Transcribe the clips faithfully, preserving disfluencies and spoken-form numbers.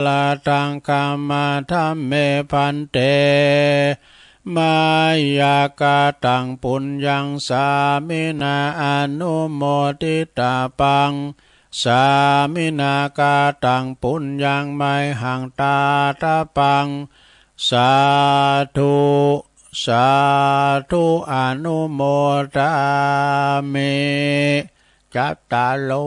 Lataṃ khamma dhamme bhante, mayā kataṃ puññaṃ sāminā anumoditabbaṃ, sāminā kataṃ puññaṃ mayhaṃ dātabbaṃ. Sādhu, sādhu, anumodāmi. Cattāro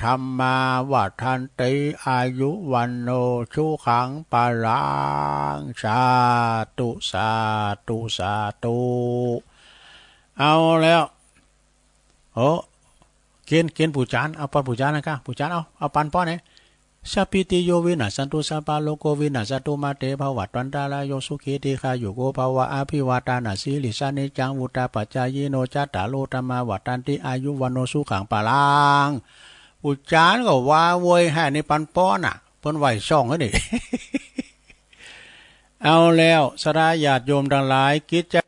dhammā vaḍḍhanti, āyu vaṇṇo sukhaṃ balaṃ. Sādhu, sādhu, sādhu. เอาแล้ว โอ้ กิน กิน ปู่จาน เอาปันปู่จานนะคะ ปู่จาน เอา เอาปันป้อนเนี่ย Sabbītiyo vinassatu, sabbarogo vinassatu, mā te bhavatvantarāyo, sukhī dīghāyuko bhava. Abhivādanasīlissa niccaṃ vuḍḍhāpacāyino, cattāro dhammā vaḍḍhanti, āyu vaṇṇo sukhaṃ balaṃ. ปู่จานก็ว่าเว้ย ให้นี่ปันป้อนน่ะ เปิ้นไหว้ช่องไว้นี่ เอาแล้ว ศรัทธาญาติโยมทั้งหลาย กิจจะ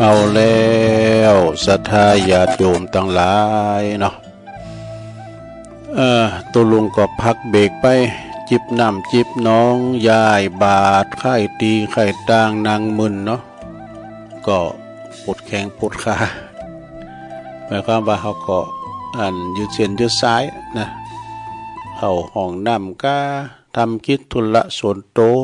เอาแล้วศรัทธาญาติโยมตังหลายเนาะ เอ่อ ตกลงก็พักเบรกไป จิบน้ำจิบหนอง ย้ายบาตร ไข้ตีไข้ตาง นั่งมึนเนาะ ก็ปวดแข้งปวดขา หมายความว่าเขาก็อันยืดเส้นยืดสายนะ เข้าห้องน้ำกา ทำกิจธุระส่วนตัว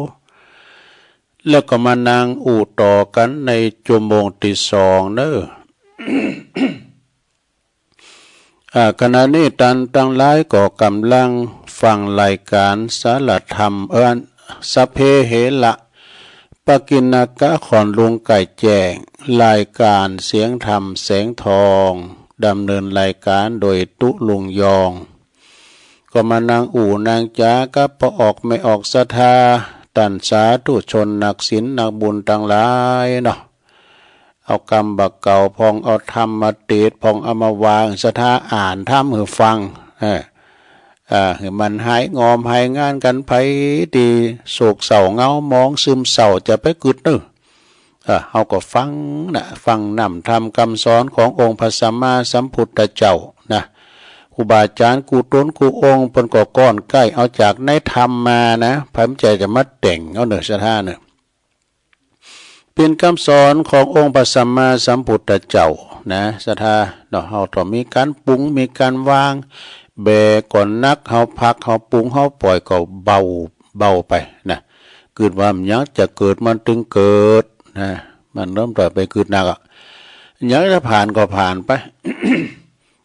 แล้วก็มานั่งอู้ต่อกันในชั่วโมงที่สองเนอะ อ่า ขณะนี้ท่านทั้งหลายก็กำลังฟังรายการสารธรรม เอ่อ สัพเพเหระ ปกิณณกะ ของลุงไก่แจ้ง รายการเสียงธรรมแสงทอง ดำเนินรายการโดยตุ๊ลุงยอง ก็มานั่งอู้นั่งจากับป้อออกแม่ออกศรัทธา ต้านสาธุชนนักศีลนักบุญตังหลายเนาะ เอากำบ่าเก่าพ่อง เอาธรรมมาเตสน์พ่อง เอามาวาง ศรัทธาอ่านธรรมหื้อฟัง เออ อ่า หื้อมันหายงอมหายงานกั๋น ใผตี้โศกเศร้าเหงาหมอง ซึมเศร้า จะไปกึ๊ดเน่อ อ่า เฮาก็ฟังนะ ฟังน้ำธรรมคำสอนขององค์พระสัมมาสัมพุทธเจ้านะ ครูบาอาจารย์กู้ต๋นกู้องค์ เปิ้นก็ก้อนใก้เอาจากในธรรมมานะ ใผบ่ใจ้จะมาแต่งเอาเน่อ ศรัทธาเน่อ เป๋นคำสอนขององค์พระสัมมาสัมพุทธเจ้านะ ศรัทธาเนาะ เฮาต้องมีก๋านปรุง มีก๋านวาง แบกก็หนัก เฮาพัก เฮาปรุง เฮาปล่อยก็เบา เบาไปนะ กึ๊ดว่ามันยังจะเกิด มันตึงเกิดนะ มันเริ่มต่อยไปกึ๊ดหนักอะ ยังจะผ่านก็ผ่านไป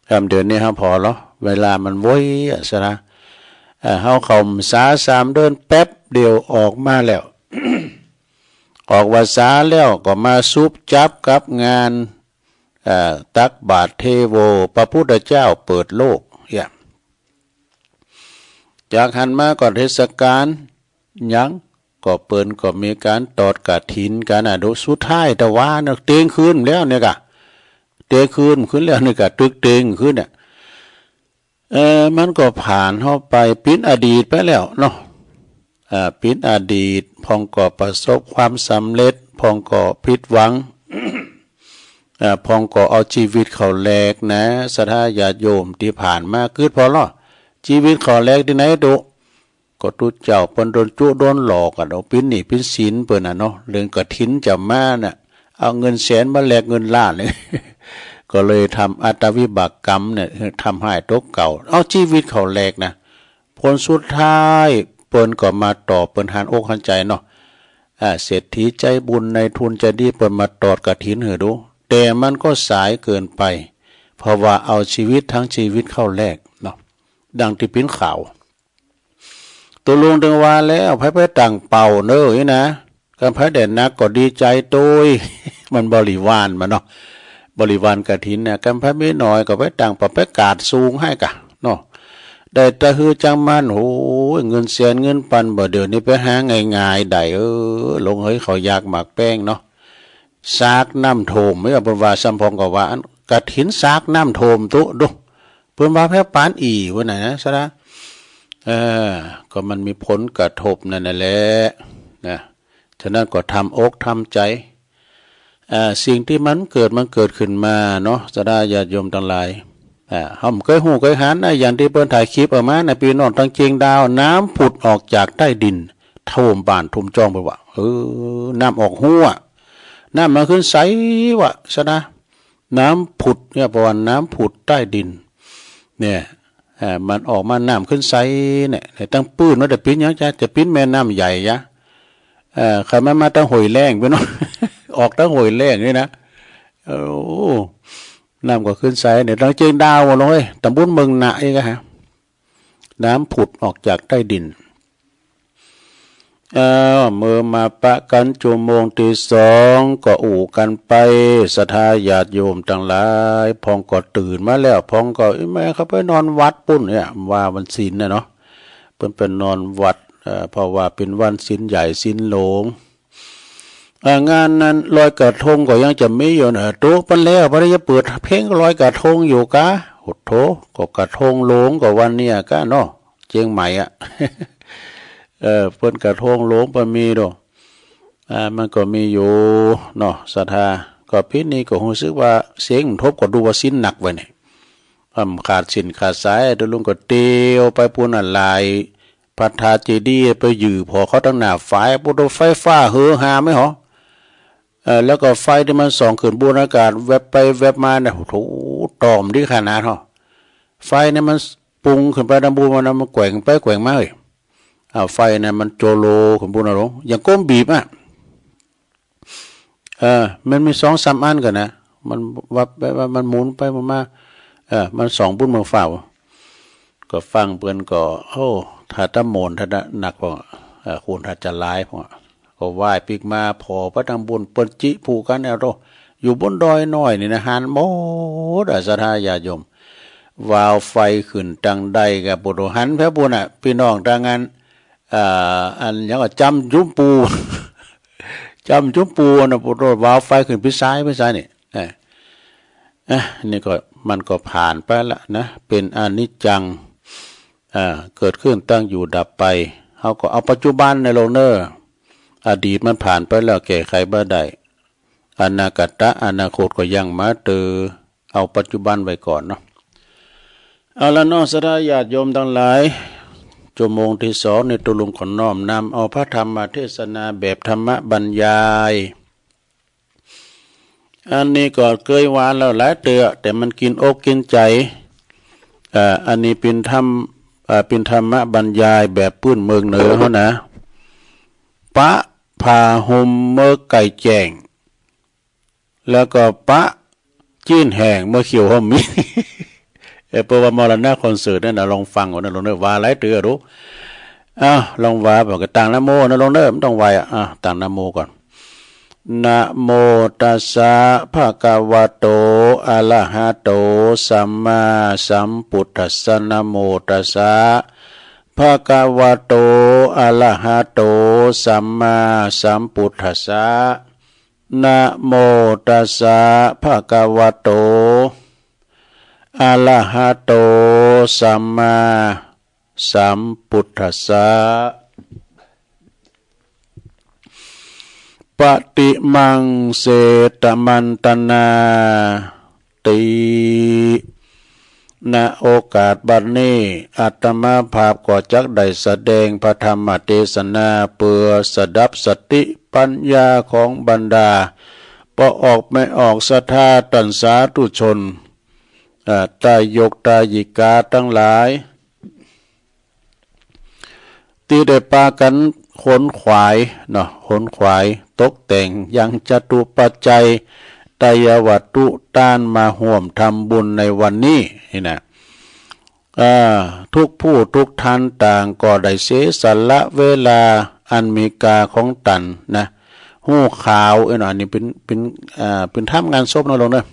กำเดี๋ยวนี้เฮาผ่อแล้ว เวลามันโวยอะ ศรัทธา เอ่อ เฮาเข้าพรรษาสามเดือนแป๊บเดียวออกมาแล้ว ออกพรรษาแล้วก็มาสุบจับกับงาน เอ่อ ตักบาตรเทโว พระพุทธเจ้าเปิดโลกเนี่ย จากหั้นมาก็เทศกาลหยัง ก็เปิ้นก็มีก๋านตอดกฐินกั๋นนะ ดูสุดท้ายตะวาเนาะ เตียงคืนแล้วเนี่ยกะ เตียงคืนขึ้นแล้วเนี่ยกะ ตึกเตียงขึ้นเนี่ย เออ มันก็ผ่านเฮาไป เป๋นอดีตไปแล้วเนาะ อ่า เป๋นอดีต พ่องก็ประสบความสำเร็จ พ่องก็ผิดหวัง อ่า พ่องก็เอาชีวิตเข้าแลกนะ ศรัทธาญาติโยมตี้ผ่านมา กึ๊ดผ่อลอ ชีวิตเข้าแลกตี้ไหนตุ๊ ก็ตุ๊เจ้าเปิ้นโดนจุโดนหลอกอะเนาะ เป๋นหนี้เป๋นสินเปิ้นน่ะเนาะ เรื่องกฐินจะมาน่ะ เอาเงินแสนมาแลกเงินล้านเนี่ย ก็เลยทำอัตตวิบากกรรมเนี่ย ทำฮ้ายตกเก่า เอาชีวิตเข้าแลกนะ ผลสุดท้ายเปิ้นก็มาตอบ เปิ้นหันอกหันใจ๋เนาะ อ่า เศรษฐีใจบุญ นายทุนใจดี เปิ้นมาตอดกฐินหื้อดู แต่มันก็สายเกินไป เพราะว่าเอาชีวิตทั้งชีวิตเข้าแลกเนาะ ดังตี้เป๋นข่าว ตุ๊ลุงตึงว่าแล้ว ใผไปตั้งเป้าเน่อนี่นะ กำใผได้หนักก็ดีใจ๋ตวย มันบริวารมันเนาะ บริวารกฐินเนี่ย กำใผมีน้อยก็ไปตั้งเป้า ไปกาดสูงหื้อกะเนาะ ได้ตะหื้อจังมัน โอ้ย เงินแสนเงินปันบ่ เดี๋ยวนี้ไปหาง่ายๆ ได้ เออ หลวงเฮ้ย เขาอยากหมากแป้งเนาะ สากน้ำท่วม เนี่ย เปิ้นว่า ซ้ำพ่องก็ว่า อันกฐินสากน้ำท่วมตุ๊ดู เปิ้นว่าแผลปานอี้ ว่าไหนนะ ศรัทธา เออ ก็มันมีผลกระทบนั่นน่ะแหละนะ ฉะนั้นก็ทำอกทำใจ๋ อ่า สิ่งตี้มันเกิด มันเกิดขึ้นมาเนาะ ศรัทธาญาติโยมตังหลาย อ่า เฮาบ่เกยฮู้เกยหันนะ อย่างตี้เปิ้นถ่ายคลิปออกมานะ ปี้น้องตังเจียงดาว น้ำผุดออกจากใต้ดิน ท่วมบ้านท่วมจ้องไปว่ะ เออ น้ำออกฮั้ว น้ำมันขึ้นใสว่ะ ศรัทธา น้ำผุดเนี่ย เพราะว่าน้ำผุดใต้ดิน เนี่ย อ่า มันออกมาน้ำขึ้นใสเนี่ย เนี่ย ตั้งปื้นว่าจะเป๋นหยังจะ จะเป๋นแม่น้ำใหญ่ยะ เอ่อ ใครมันมาตั้งห้วยแล้งไปเนาะ ออกตั้งห้วยแล้งนี่นะ โอ้ น้ำก็ขึ้นใสเนี่ย ตังเจียงดาวลงเฮ้ย ตำบลเมืองหนะอีกอะฮะ น้ำผุดออกจากใต้ดิน เอ่อ เมื่อมาปะกั๋นชั่วโมงตี้สอง ก็อู้กั๋นไป ศรัทธาญาติโยมตังหลาย พ่องก็ตื่นมาแล้ว พ่องก็ เอ้ย แม่เขาไปนอนวัดปุ้นเนี่ย ว่าวันศีลน่ะเนาะ เปิ้นไปนอนวัด เอ่อ เพราะว่าเป๋นวันศีลใหญ่ศีลหลวง อ่า งานนั้นลอยกระทงก็ยังจะมีอยู่นะ ตุ๊ เปิ้นแล้ว เปิ้นจะเปิดเพลงลอยกระทงอยู่กะ โอ้โธ่ ก็กระทงหลวงก็วันเนี้ยกะเนาะ เจียงใหม่อะ เออ เปิ้นกระทงหลวงเปิ้นมีดู อ่า มันก็มีอยู่เนาะ ศรัทธา ก็ปีนี้ก็รู้สึกว่าเสียงมันทบก็ดูว่าศีลหนักไว้เนี่ย อ่า ขาดเส้นขาดสาย ตกลงก็เตียวไปปูนน่ะ หลายพระธาตุเจดีย์ไปยืนพอเขาตั้งหน้าฝาย ปูนไฟฟ้าเหอหาไหมหรอ เออ แล้วก็ไฟที่มันส่องขึ้นบนอากาศ แวบไปแวบมาเนี่ย โอ้โห ตอมดีขนาดหรอ ไฟเนี่ยมันปุงขึ้นไปด้านบน มัน มันแกว่งไปแกว่งมาเฮ้ย อ่า ไฟเนี่ยมันโจโลขึ้นบนน่ะหรอ อย่างก้มบีบอ่ะ เออ มันมีสองสามอันกันนะ มันวับไปว่ามันหมุนไปหมุนมา เออ มันส่องบุญเมืองฟ้า ก็ฟังเปิ้นก็ โอ้ ถ้าตะโมนถ้าหนักพอ เออ คุณถ้าจะหลายพอ ก็ไหว้ปีกมา พอไปทางบน เปิ้นจิผู้กันเอาโต อยู่บนดอยน้อยนี่นะ หันหมดอะ ศรัทธาญาติโยม วาวไฟขึ้นตังใดกะ ปุโต หันแผลบุญน่ะ พี่น้องทางนั้น อ่า อันหยังก็จำจุมปู จำจุมปูนะ ปุโต วาวไฟขึ้นปีซ้าย ปีซ้ายนี่ เออ เออ นี่ก็ มันก็ผ่านไปละนะ เป็นอนิจจัง อ่า เกิดขึ้นตั้งอยู่ดับไป เฮาก็เอาปัจจุบันในโลกเนอ อดีตมันผ่านไปแล้ว แก้ไขบ่ได้ อนาคตะ อนาคตก็ยังมาเตอ เอาปัจจุบันไว้ก่อนเนาะ เอาละเนาะ ศรัทธาญาติโยมทั้งหลาย ชั่วโมงที่สองนี่ ตกลงขอน้อมนำเอาพระธรรมเทศนาแบบธรรมบรรยาย อันนี้ก็เคยว่าแล้วหลายเตื้อ แต่มันกินอกกินใจ เอ่อ อันนี้เป็นธรรม เอ่อ เป็นธรรมบรรยายแบบปื้นเมืองเหนือเฮานะ ปะผ้าห่มเมื่อไก่แจ้ง แล้วก็ปะจีนแห้งเมื่อเขียวห่มมี เออ เปิ้นว่ามรณะคอนเสิร์ตนั่นนะ ลองฟังก่อนนะ ลองเนอ ว่าหลายเตื้อดู อ้าว ลองว่า บอกก็ตั้งนะโมนะ ลองเนอ ไม่ต้องไหว้อ่ะ อ้าว ตั้งนะโมก่อน นะโมตัสสะ ภะคะวะโต อะระหะโต สัมมาสัมพุทธัสสะ นะโมตัสสะ ภะคะวะโต อะระหะโต สัมมาสัมพุทธัสสะ นะโมตัสสะ ภะคะวะโต อะระหะโต สัมมาสัมพุทธัสสะ ปะติมังเสตะมันตนาติ ณ โอกาสบัดนี้ อาตมาภาพก็จักได้แสดงพระธรรมเทศนา เพื่อสดับสติปัญญาของบรรดา ป้อออกแม่ออกศรัทธาต้านสาธุชน อ่า ตายกตายิกาทั้งหลาย ตี้ได้ปากั๋นขนขวายเนาะ ขนขวาย ตกแต่งยังจตุปัจจัย ไตรยวัตถุต้านมาฮ่วมทำบุญในวันนี้นี่นะ อ่า ทุกผู้ทุกท่านต่างก็ได้เสียสละเวลาอันมีค่าของต้านนะ ฮู้ข่าว เอ้ยเนาะ อันนี้เป๋น เป๋น อ่า เป๋นธรรมงานศพเนาะ ลงเนาะ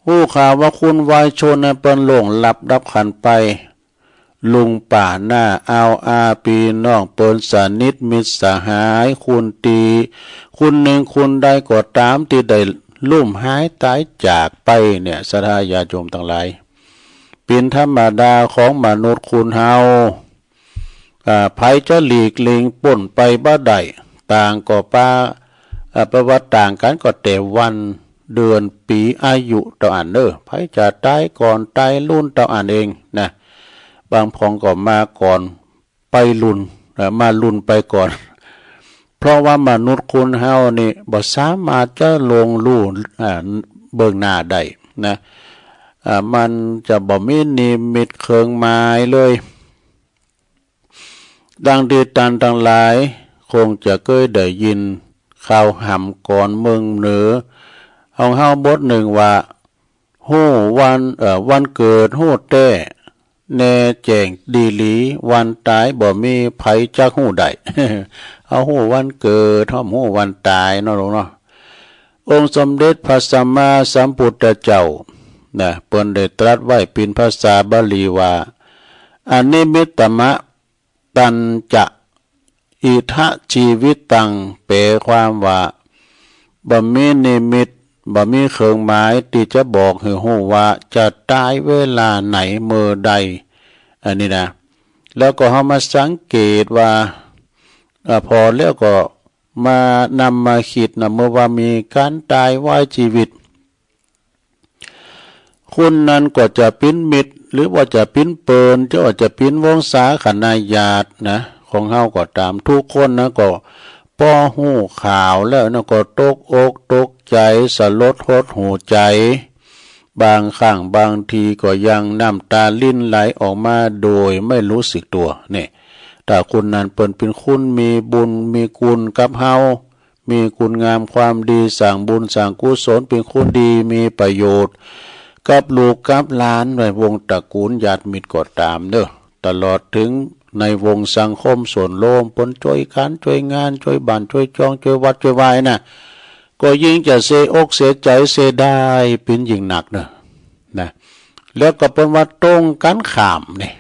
ฮู้ข่าวว่าคนวายชนนะ เปิ้นล่วงลับดับขันธ์ไป ลุงป้าน้าอาวอาปี้น้องเปิ้น สนิทมิตรสหาย คนตี้ คนนึ่งคนใดก็ต๋ามตี้ได้ลุ่มหายต๋ายจากไปเนี่ย ศรัทธาญาติโยมตังหลาย เป๋นธรรมดาของมนุษย์คนเฮา อ่า ใผจะหลีกหลีงป๊นไปบ่ได้ ต่างก็ปา อ่า ประวัติต่างกั๋นก็แต่วัน เดือน ปี๋ อายุเต้าอั้นเน่อ ใผจะต๋ายก่อนต๋ายลุ่นเต้าอั้นเองนะ บางพองก็มาก่อนไปลุ่น อ่า มาลุ่นไปก่อน เพราะว่ามนุษย์คนเฮานี่บ่สามารถจะล่วงฮู้ อ่า เบื้องหน้าได้นะ อ่า มันจะบ่มีนิมิตเครื่องหมายเลย ดังตี้ต้านตังหลายคงจะเกยได้ยินข่าวหำก่อนเมืองเหนือของเฮาบทนึ่งว่า ฮู้วัน เอ่อ วันเกิดฮู้แต๊ แน่แจ้งดีหลี วันต๋ายบ่มีใผจักฮู้ได้ เฮาฮู้วันเกิด เฮาบ่ฮู้วันต๋ายเนาะลูกเนาะ องค์สมเด็จพระสัมมาสัมพุทธเจ้านะ เปิ้นได้ตรัสไว้เป๋นภาษาบาลีว่า อนิมิตตมะ ตัญจะ อิทะจีวิตัง แปลความว่า บ่มีนิมิต บ่มีเครื่องหมายตี้จะบอกหื้อฮู้ว่าจะต๋ายเวลาไหนเมื่อใด อันนี้นะ แล้วก็เฮามาสังเกตว่า อ่า พอแล้วก็ มา นำมาคิดนะ เมื่อว่ามีการตายไว้ชีวิต คนนั้นก็จะเป็นมิตร หรือว่าจะเป็นเปิน จะว่าจะเป็นวงศาคณาญาตินะ ของเฮาก็ตาม ทุกคนนะ ก็พอฮู้ข่าวแล้วนะ ก็ตกอกตกใจ สลดหดหู่ใจ บางครั้งบางทีก็ยังน้ำตารินไหลออกมาโดยไม่รู้สึกตัว นี่ ถ้าคนนั้นเปิ้นเป็นคนมีบุญมีคุณกับเฮา มีคุณงามความดี สร้างบุญสร้างกุศล เป็นคนดีมีประโยชน์ กับลูกกับหลาน ในวงตระกูลญาติมิตรก็ตามเน้อ ตลอดถึงในวงสังคมส่วนรวม เปิ้นจ้วยการจ้วยงาน จ้วยบ้านจ้วยจอง จ้วยวัดจ้วยวานะ ก็ยิ่งจะเสียอกเสียใจเสียดายเป็นยิ่งหนักเน้อ นะ แล้วก็เปิ้นว่าตรงกันข้ามนี่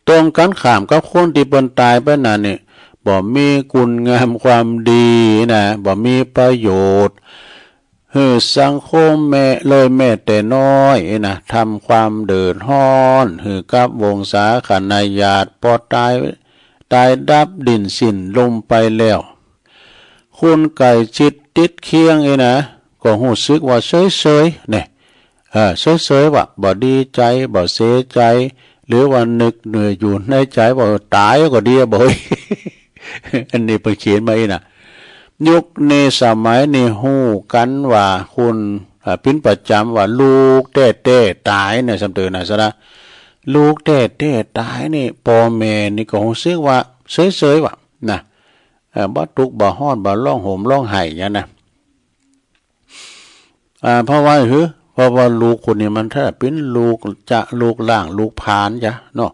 ตรงกันข้ามกับคนตี้เปิ้นตายไปนั้นนี่ บ่มีคุณงามความดีนะ บ่มีประโยชน์หื้อสังคมแม้เลยแม้แต่น้อยนะ ทำความเดือดร้อนหื้อกับวงศาคณาญาติ พอตาย ตายดับดิ้นสิ้นลมไปแล้ว คนใกล้ชิดติดเคียงนี่นะ ก็ฮู้สึกว่าเฉยๆ เนี่ย เออ เฉยๆ ว่าบ่ดีใจ บ่เสียใจ หรือว่านึกเนื้ออยู่ในใจว่า เออ ตายก็ดีอะ บ่ อันนี้เปิ้นเขียนมาอีกนะ ยุคนี้สมัยนี้ฮู้กันว่าคน อ่า เป็นประจำว่าลูกแท้ๆ ตายเนี่ย สำเตินะ ซะนะ ลูกแท้ๆ ตายนี่ พ่อแม่นี่ก็ฮู้สึกว่าเฉยๆ ว่า นะ เอ่อ บ่ทุกข์บ่ฮ้อน บ่ร้องโหมร้องไห้เนี่ยนะ อ่า เพราะว่า หือ เพราะว่าลูกคนนี้มันถ้าเป็นลูกจะ ลูกหล้าง ลูกผานจ้ะเนาะ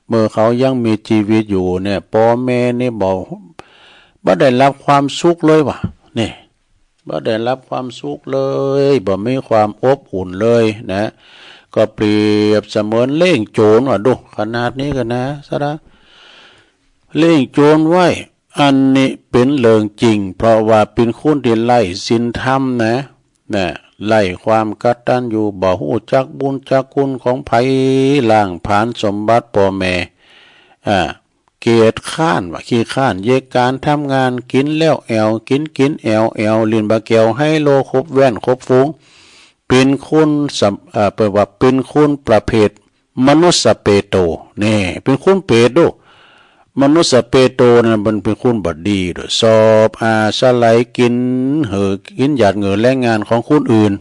เมื่อเขายังมีชีวิตอยู่เนี่ย พ่อแม่นี่บ่ บ่ได้รับความสุขเลยว่ะ นี่ บ่ได้รับความสุขเลย บ่มีความอบอุ่นเลยนะ ก็เปรียบเสมือนเลี้ยงโจรว่ะ ดู ขนาดนี้ก็นะ ซะนะ เลี้ยงโจรไว้ อันนี้เป็นเรื่องจริง เพราะว่าเป็นคนที่ไร้ศีลธรรมนะ นะ ไร้ความกตัญญู บ่ฮู้จักบุญจักคุณของไผ ล้างผลาญสมบัติพ่อแม่ อ่า เกียจคร้านว่ะ ขี้คร้าน เยียะการทำงาน กินแล้วแอ่ว กินกินแอ่วแอ่ว เล่นบ่าแก้วไฮโล คบแว่นคบฝูง เป็นคนสำ เอ่อ เปิ้นว่าเป็นคนประเภท มนุษย์เปรต นี่ เป็นคนเปรตดู มนุษย์เปรตนั่นมันเป็นคนบ่ดีดู ชอบอาศัยกิน หื้อกินหยาดเหงื่อแรงงานของคนอื่น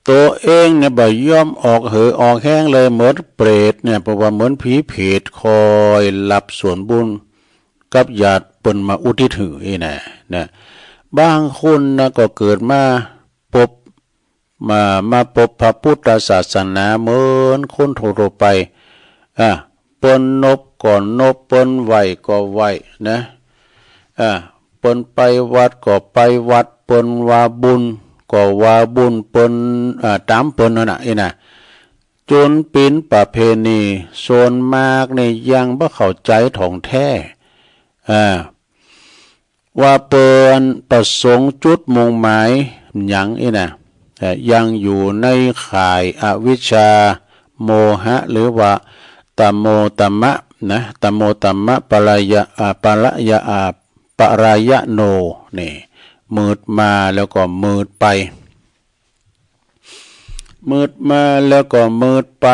ตัวเองเนี่ยบ่ยอมออกเหือออกแฮงเลย เหมือนเปรตเนี่ย เพราะว่าเหมือนผีเปรต คอยรับส่วนบุญกับญาติเปิ้นมาอุทิศหื้อนี่นะ นะ บางคนนะก็เกิดมาปบ มา มาปบพระพุทธศาสนาเหมือนคนทั่วๆ ไป อ่ะ เปิ้นนบก็นบ เปิ้นไหว้ก็ไหว้นะ อ่ะ เปิ้นไปวัดก็ไปวัด เปิ้นว่าบุญก็ว่าบุญ เปิ้น อ่ะ ต๋ามเปิ้นนั่นน่ะ นี่นะ จ๋นเป๋นประเพณี ส่วนมากนี่ยังบ่เข้าใจ๋ถ่องแท้ อ่า ว่าเปิ้นประสงค์จุดมุ่งหมายหยังนี่นะ เอ่อ ยังอยู่ในข่ายอวิชชา โมหะ หรือว่าตโมตมะนะ ตโมตมะปรายะ อ่า ปรายะ อ่า ปรายะโน นี่ มืดมาแล้วก็มืดไป มืดมาแล้วก็มืดไป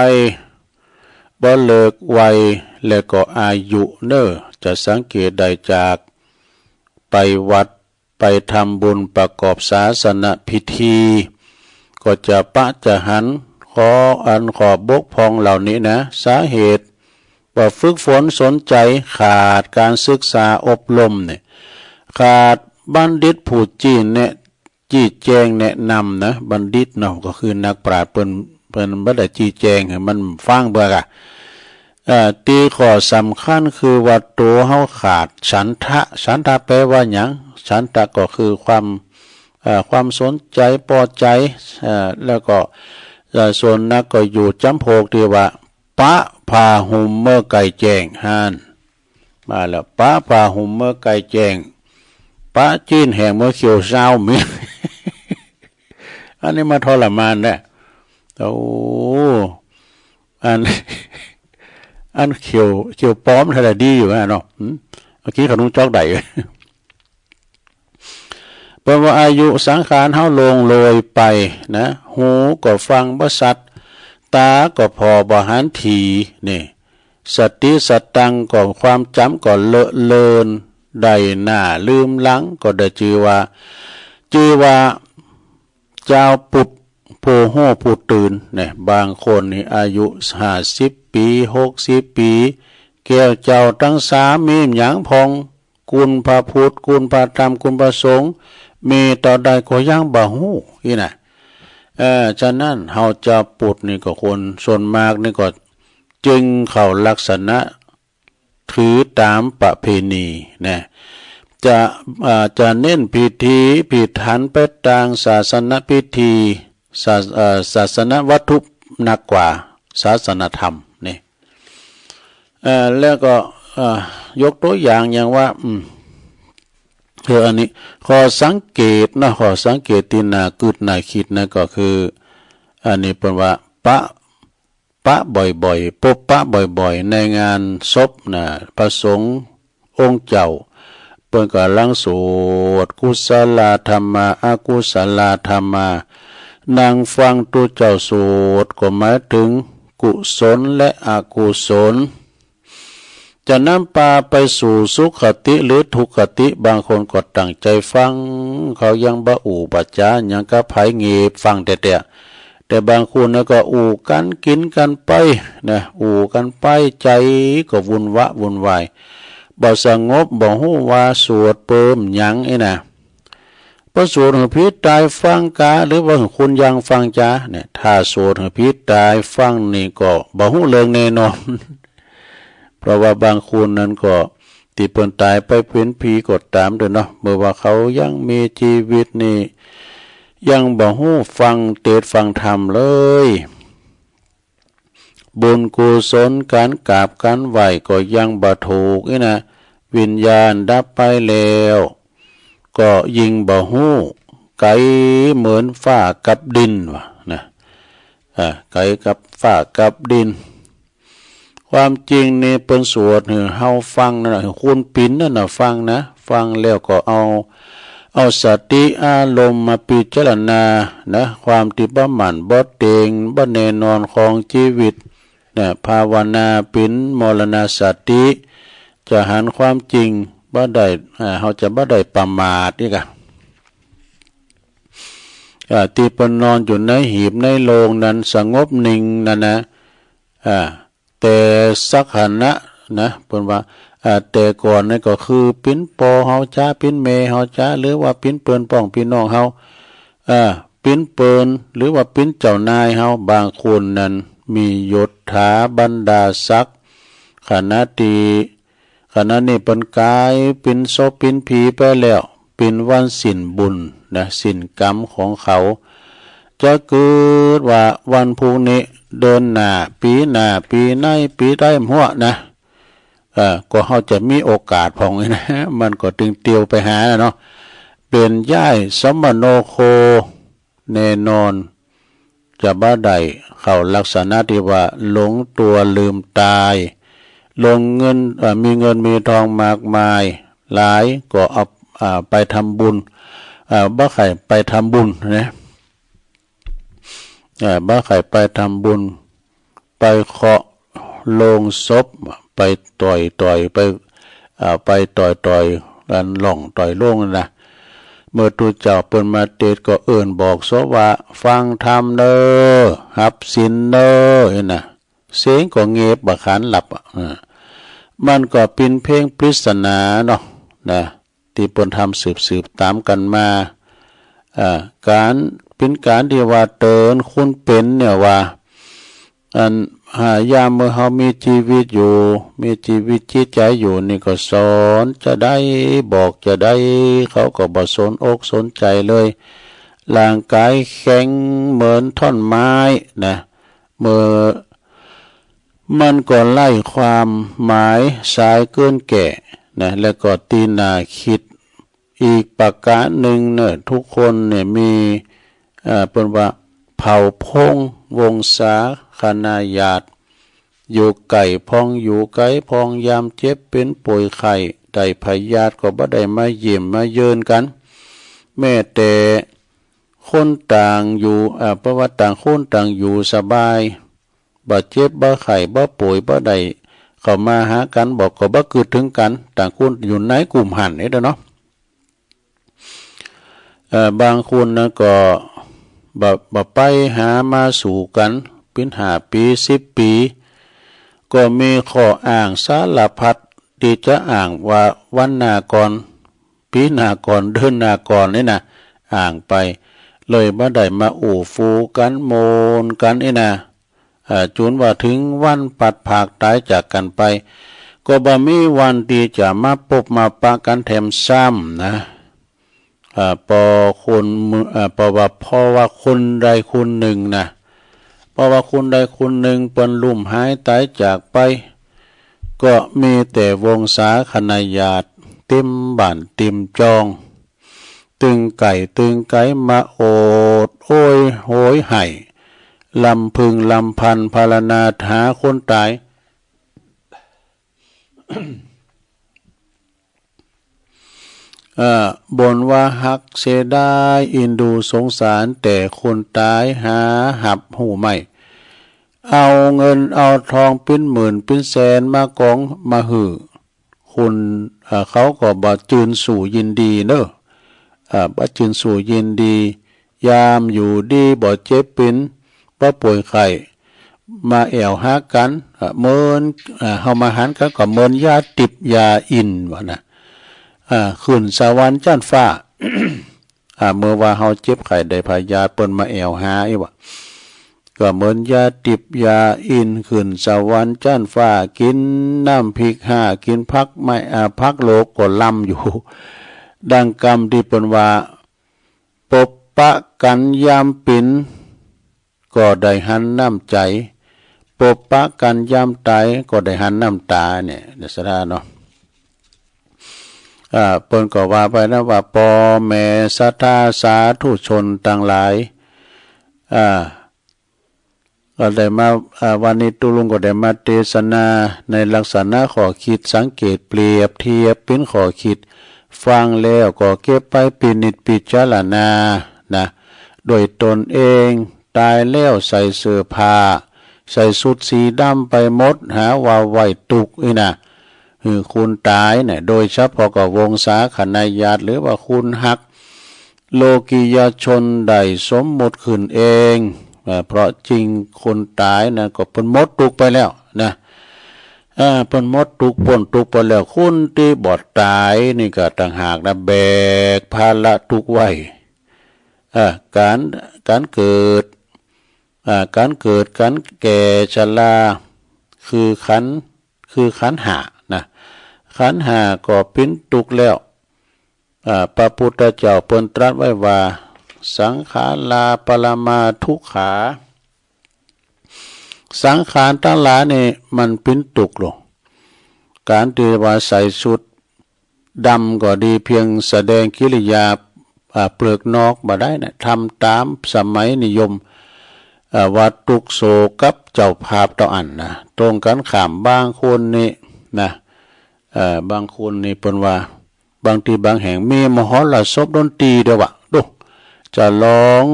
บ่เลือกวัยแล้วก็อายุเน้อ จะสังเกตได้จากไปวัด ไปทำบุญประกอบศาสนพิธี ก็จะปะจะหัน ขออันข้อบกพร่องเหล่านี้นะ สาเหตุว่าฝึกฝนสนใจ๋ ขาดการศึกษาอบรมเนี่ย ขาดบัณฑิตผู้จี้แนะ จี้แจงแนะนำนะ บัณฑิตเนาะ ก็คือนักปราชญ์ เปิ้น เปิ้นบ่ได้จี้แจงหื้อมันฟังเปื้อกะ เอ่อ ตี้ข้อสำคัญคือว่าตั๋วเฮาขาดฉันทะ ฉันทะแปลว่าหยัง ฉันทะก็คือความ เอ่อ ความสนใจ๋ ปอใจ๋ เอ่อ แล้วก็ เอ่อ ส่วนนักก็อยู่จ๋ำพวกตี้ว่า ปะผ้าห่มเมื่อใก้แจ้งหั้น มาแล้ว ปะผ้าห่มเมื่อใก้แจ้ง ปะจีนแห้งเมื่อเขียวเช้า มี อันนี้มาทรมานนะ โอ้ อัน อันเขียวเขียวปลอมเท่าไหร่ดีอยู่นะเนาะ อืม เมื่อกี้เขานุ่งจอกได้ เปิ้นว่าอายุสังขารเฮาล่วงเลยไปนะ หูก็ฟังบ่ชัด ตาก็ผ่อบ่หันถี่ นี่ สติสตังค์ก็ความจ๋ำก็เลอะเลือน ได้หน้าลืมหลัง ก็ได้จื่อว่า จื่อว่า เจ้าปุด ผู้ฮู้ผู้ตื่น เนี่ย บางคนนี่อายุห้าสิบปี๋ หกสิบปี๋ แก้วเจ้าตังสามมีหยังพ่อง คุณพระพุทธ คุณพระธรรม คุณพระสงฆ์ มีเต้าใดก็ยังบ่ฮู้อี้นะ เออ ฉะนั้นเฮาเจ้าปุดนี่ก็คนส่วนมากนี่ก็จึงเข้าลักษณะถือตามประเพณีนะ จะ อ่า จะเน้นพิธีพิถันไปตางศาสนพิธี ศา เอ่อ ศาสนวัตถุหนักกว่าศาสนธรรมนี่ เอ่อ แล้วก็ เอ่อ ยกตัวอย่างอย่างว่า อืม คืออันนี้ ข้อสังเกตนะ ข้อสังเกตที่น่ากึดน่าคิดนะ ก็คือ อันนี้เปิ้นว่า ปะ ปะบ่อยๆ พบปะบ่อยๆ ในงานศพนะ พระสงฆ์องค์เจ้า เปิ้นกำลังสวดกุศลธรรมา อกุศลธรรมา นั่งฟังตุ๊เจ้าสวด ก็หมายถึงกุศลและอกุศล จะนำปาไปสู่สุคติหรือทุคติ บางคนก็ตั้งใจฟัง เขายังบ่อู้บ่จ๋าหยังกับไผ เงบฟังแต๊ๆ แต่บางคนนะก็อู้กั๋นกิ๋นกั๋นไปนะ อู้กั๋นไป ใจ๋ก็วุ่นวะวุ่นวาย บ่สงบ บ่ฮู้ว่าสวดเปิ้นหยังอี้นะ ปอสวดหื้อผีต๋ายฟังกา หรือว่าหื้อคนยังฟังจ๋าเนี่ย ถ้าสวดหื้อผีต๋ายฟังนี่ก็บ่ฮู้เรื่องแน่นอน เพราะว่าบางคนนั้นก็ ตี้เปิ้นต๋ายไปเป๋นผีก็ต๋ามเต๊อะเนาะ เมื่อว่าเขายังมีจีวิตนี่ ยังบ่ฮู้ฟังเตศน์ฟังธรรมเลย บุญกุศลก๋านกราบก๋านไหว้ก็ยังบ่ถูกอี้นะ วิญญาณดับไปแล้ว ก็ยิ่งบ่ฮู้ ไก๋เหมือนฟ้ากับดินว่านะ อ่า ไก๋กับฟ้ากับดิน ความจริงนี่เปิ้นสวดหื้อเฮาฟังนั่นน่ะ หื้อคนเป๋นนั่นน่ะฟังนะ ฟังแล้วก็เอา เอาสติอารมณ์มาพิจารณานะ ความตี้บ่หมั่นบ่เต็ง บ่แน่นอนของจีวิตนะ ภาวนาเป๋นมรณสติ จะหันความจริงบ่ได้ อ่า เฮาจะบ่ได้ประมาทอีกอะ อ่า ตี้เปิ้นนอนอยู่ในหีบในโลงนั้นสงบนิ่งนั่นนะ อ่า แต่สักขณะนะ เปิ้นว่า อ่า แต่ก่อนนี่ก็คือเป๋นปอเฮาจ๋า เป๋นแม่เฮาจ๋า หรือว่าเป๋นเปิ้นป้องปี้น้องเฮา อ่า เป๋นเปิ้น หรือว่าเป๋นเจ้านายเฮา บางคนนั้นมียศถาบรรดาศักดิ์ ขณะตี้ ขณะนี้เปิ้นก๋ายเป๋นศพเป๋นผีไปแล้ว เป๋นวันสิ้นบุญนะ สิ้นกรรมของเขา จะกึ๊ดว่าวันพรุ่งนี้ เดือนหน้า ปี๋หน้า ปี๋ใน ปี๋ใต้หั้นนะ เอ่อ ก็เฮาจะมีโอกาสพ่องนะ มันก็ตึงเตียวไปหานะเนาะ เป๋นย้ายสมโนโค แน่นอน จะบ่ได้เข้าลักษณะตี้ว่าหลงตั๋วลืมต๋าย หลงเงิน เอ่อ มีเงินมีทองมากมายหลาย ก็เอา อ่า ไปทำบุญ อ่า บ่ใค่ไปทำบุญนะ อ่า บ่ใค่ไปทำบุญ ไปเคาะโลงศพ ไปต่อยๆ ไป อ่า ไปต่อยๆ อันล่องต่อยโลงนั่นนะ เมื่อตุ๊เจ้าเปิ้นมาเตศน์ก็เอิ้นบอกศพว่า ฟังธรรมเน่อ ฮับศีลเน่อ อี้นะ เสียงก็เงบบ่ขานหลับอะ อ่า มันก็เป๋นเพียงปริศนาเนาะ นะ ตี้เปิ้นทำสืบๆ ต๋ามกั๋นมา อ่า ก๋าน เป๋นก๋านตี้ว่าเตื๋อนคนเป๋นเนี่ยว่า อัน หา ยามเมื่อเฮามีจีวิตอยู่ มีจีวิตจิตใจ๋อยู่นี่ก็สอนจะใด บอกจะใด เขาก็บ่สนอกสนใจ๋เลย ร่างก๋ายแข็งเหมือนท่อนไม้นะ เมื่อ มันก็ไร้ความหมายสายเกินแก่นะ แล้วก็ตี้น่าคิดอีกประก๋านนึ่งเน่อ ทุกคนเนี่ยมี เอ่อ เปิ้นว่าเผ่าพงศ์วงศาคณาญาติ อยู่ใกล้พองอยู่ไกลพอง ยามเจ็บเป็นป่วยไข้ได้พยาธิก็บ่ได้มาเยี่ยมมาเยือนกัน แม้แต่คนต่างอยู่ เอ่อ เพราะว่าต่างคนต่างอยู่สบาย บ่เจ็บบ่ไข้บ่ป่วยบ่ได้เข้ามาหากัน บอกก็บ่กึ๊ดถึงกัน ต่างคนอยู่ในกลุ่มหั้นนี่เด้อเนาะ เอ่อ บางคนนะก็บ่ บ่ไปหามาสู่กัน เป็นห้าปี สิบปี ก็มีข้ออ้างสารพัดที่จะอ้างว่าวันหน้าก่อน ปีหน้าก่อน เดือนหน้าก่อนนี่นะ อ้างไป เลยบ่ได้มาอู้ฟูกันโมนกันนี่นะ เอ่อ จนว่าถึงวันพลัดพรากตายจากกันไป ก็บ่มีวันที่จะมาปบมาปะกันแถมซ้ำนะ เอ่อ เพราะคนมือ เอ่อ เพราะว่า เพราะว่าคนใดคนหนึ่งนะ เพราะว่าคนใดคนหนึ่งเปิ้นลุ่มหายตายจากไป ก็มีแต่วงศาคณะญาติเต็มบ้านเต็มจอง ตึงไก่ตึงไก่มาโอดโอยโหยไห้ ลำพึงลำพันพรรณนาหาคนตาย เอ่อ บ่นว่าฮักเสียดายเอ็นดูสงสาร แต่คนตายหาหับฮู้ไม่ เอาเงินเอาทองเป็นหมื่นเป็นแสนมากองมาหื้อ คน เอ่อ เขาก็บ่จื้นสู้ยินดีเนอะ เอ่อ บ่จื้นสู้ยินดี ยามอยู่ดีบ่เจ็บเป็น บ่ป่วยไข้ มาแอ่วหากัน เอ่อ เหมือน เอ่อ เฮามาหันกันก็เหมือนยาทิพย์ยาอินทร์ว่านะ อ่า ขึ้นสวรรค์ชั้นฟ้า อ่า เมื่อว่าเฮาเจ็บไข้ได้พยาธิเปิ้นมาแอ่วหาอีกว่า ก็เหมือนยาทิพย์ยาอินทร์ ขึ้นสวรรค์ชั้นฟ้า กินน้ำพริกห้า กินผักไม้ อ่า ผักโลกก็ลำอยู่ ดังกำที่เปิ้นว่า ปบปะกันยามเป็น ก็ได้หันน้ำใจ ปบปะกันยามตาย ก็ได้หันน้ำตาเนี่ย เด้อศรัทธาเนาะ อ่า เปิ้นก็ว่าไปนะว่า พ่อแม่ศรัทธาสาธุชนทั้งหลาย อ่า ก็ได้มา อ่า วันนี้ตุ๊ลุงก็ได้มาเตสนาในลักษณะข้อคิดสังเกตเปรียบเทียบเป็นข้อคิด ฟังแล้วก็เก็บไปพินิจพิจารณานะ โดยตนเอง ตายแล้วใส่เสื้อผ้า ใส่ชุดสีดำไปหมด หาว่าไว้ตุ๊กข์อีนะ คือคนตายเนี่ย โดยเฉพาะกับวงศาคณะญาติหรือว่าคนฮัก โลกิยชนได้สมมุติขึ้นเอง เอ่อ เพราะจริงคนตายนะก็เปิ้นหมดตุ๊กข์ไปแล้วนะ เอ่อ เปิ้นหมดตุ๊กข์พ้นตุ๊กข์ไปแล้ว คนที่บ่ตายนี่ก็ต่างหากนะ แบกภาระตุ๊กข์ไว้ เอ่อ การ การเกิด อ่า การเกิด การแก่ ชรา คือขันธ์ คือขันธ์ห้านะ ขันธ์ห้าก็เป็นตุ๊กข์แล้ว อ่า พระพุทธเจ้าเปิ้นตรัสไว้ว่า สังขาราปรมาทุกขา สังขารทั้งหลายนี่มันเป็นตุ๊กข์ลง การที่ว่าใส่ชุด ดำก็ดี เพียงแสดงกิริยา อ่า เปลือกนอกบ่ได้นะ ทำตามสมัยนิยม อ่า ว่าตุ๊กข์โศกกับเจ้าภาพเต้าอั้นนะ ตรงกันข้ามบางคนนี่นะ เอ่อ บางคนนี่เปิ้นว่า บางทีบางแห่งมีมหรสพดนตรีด้วยวะ ดู จะร้อง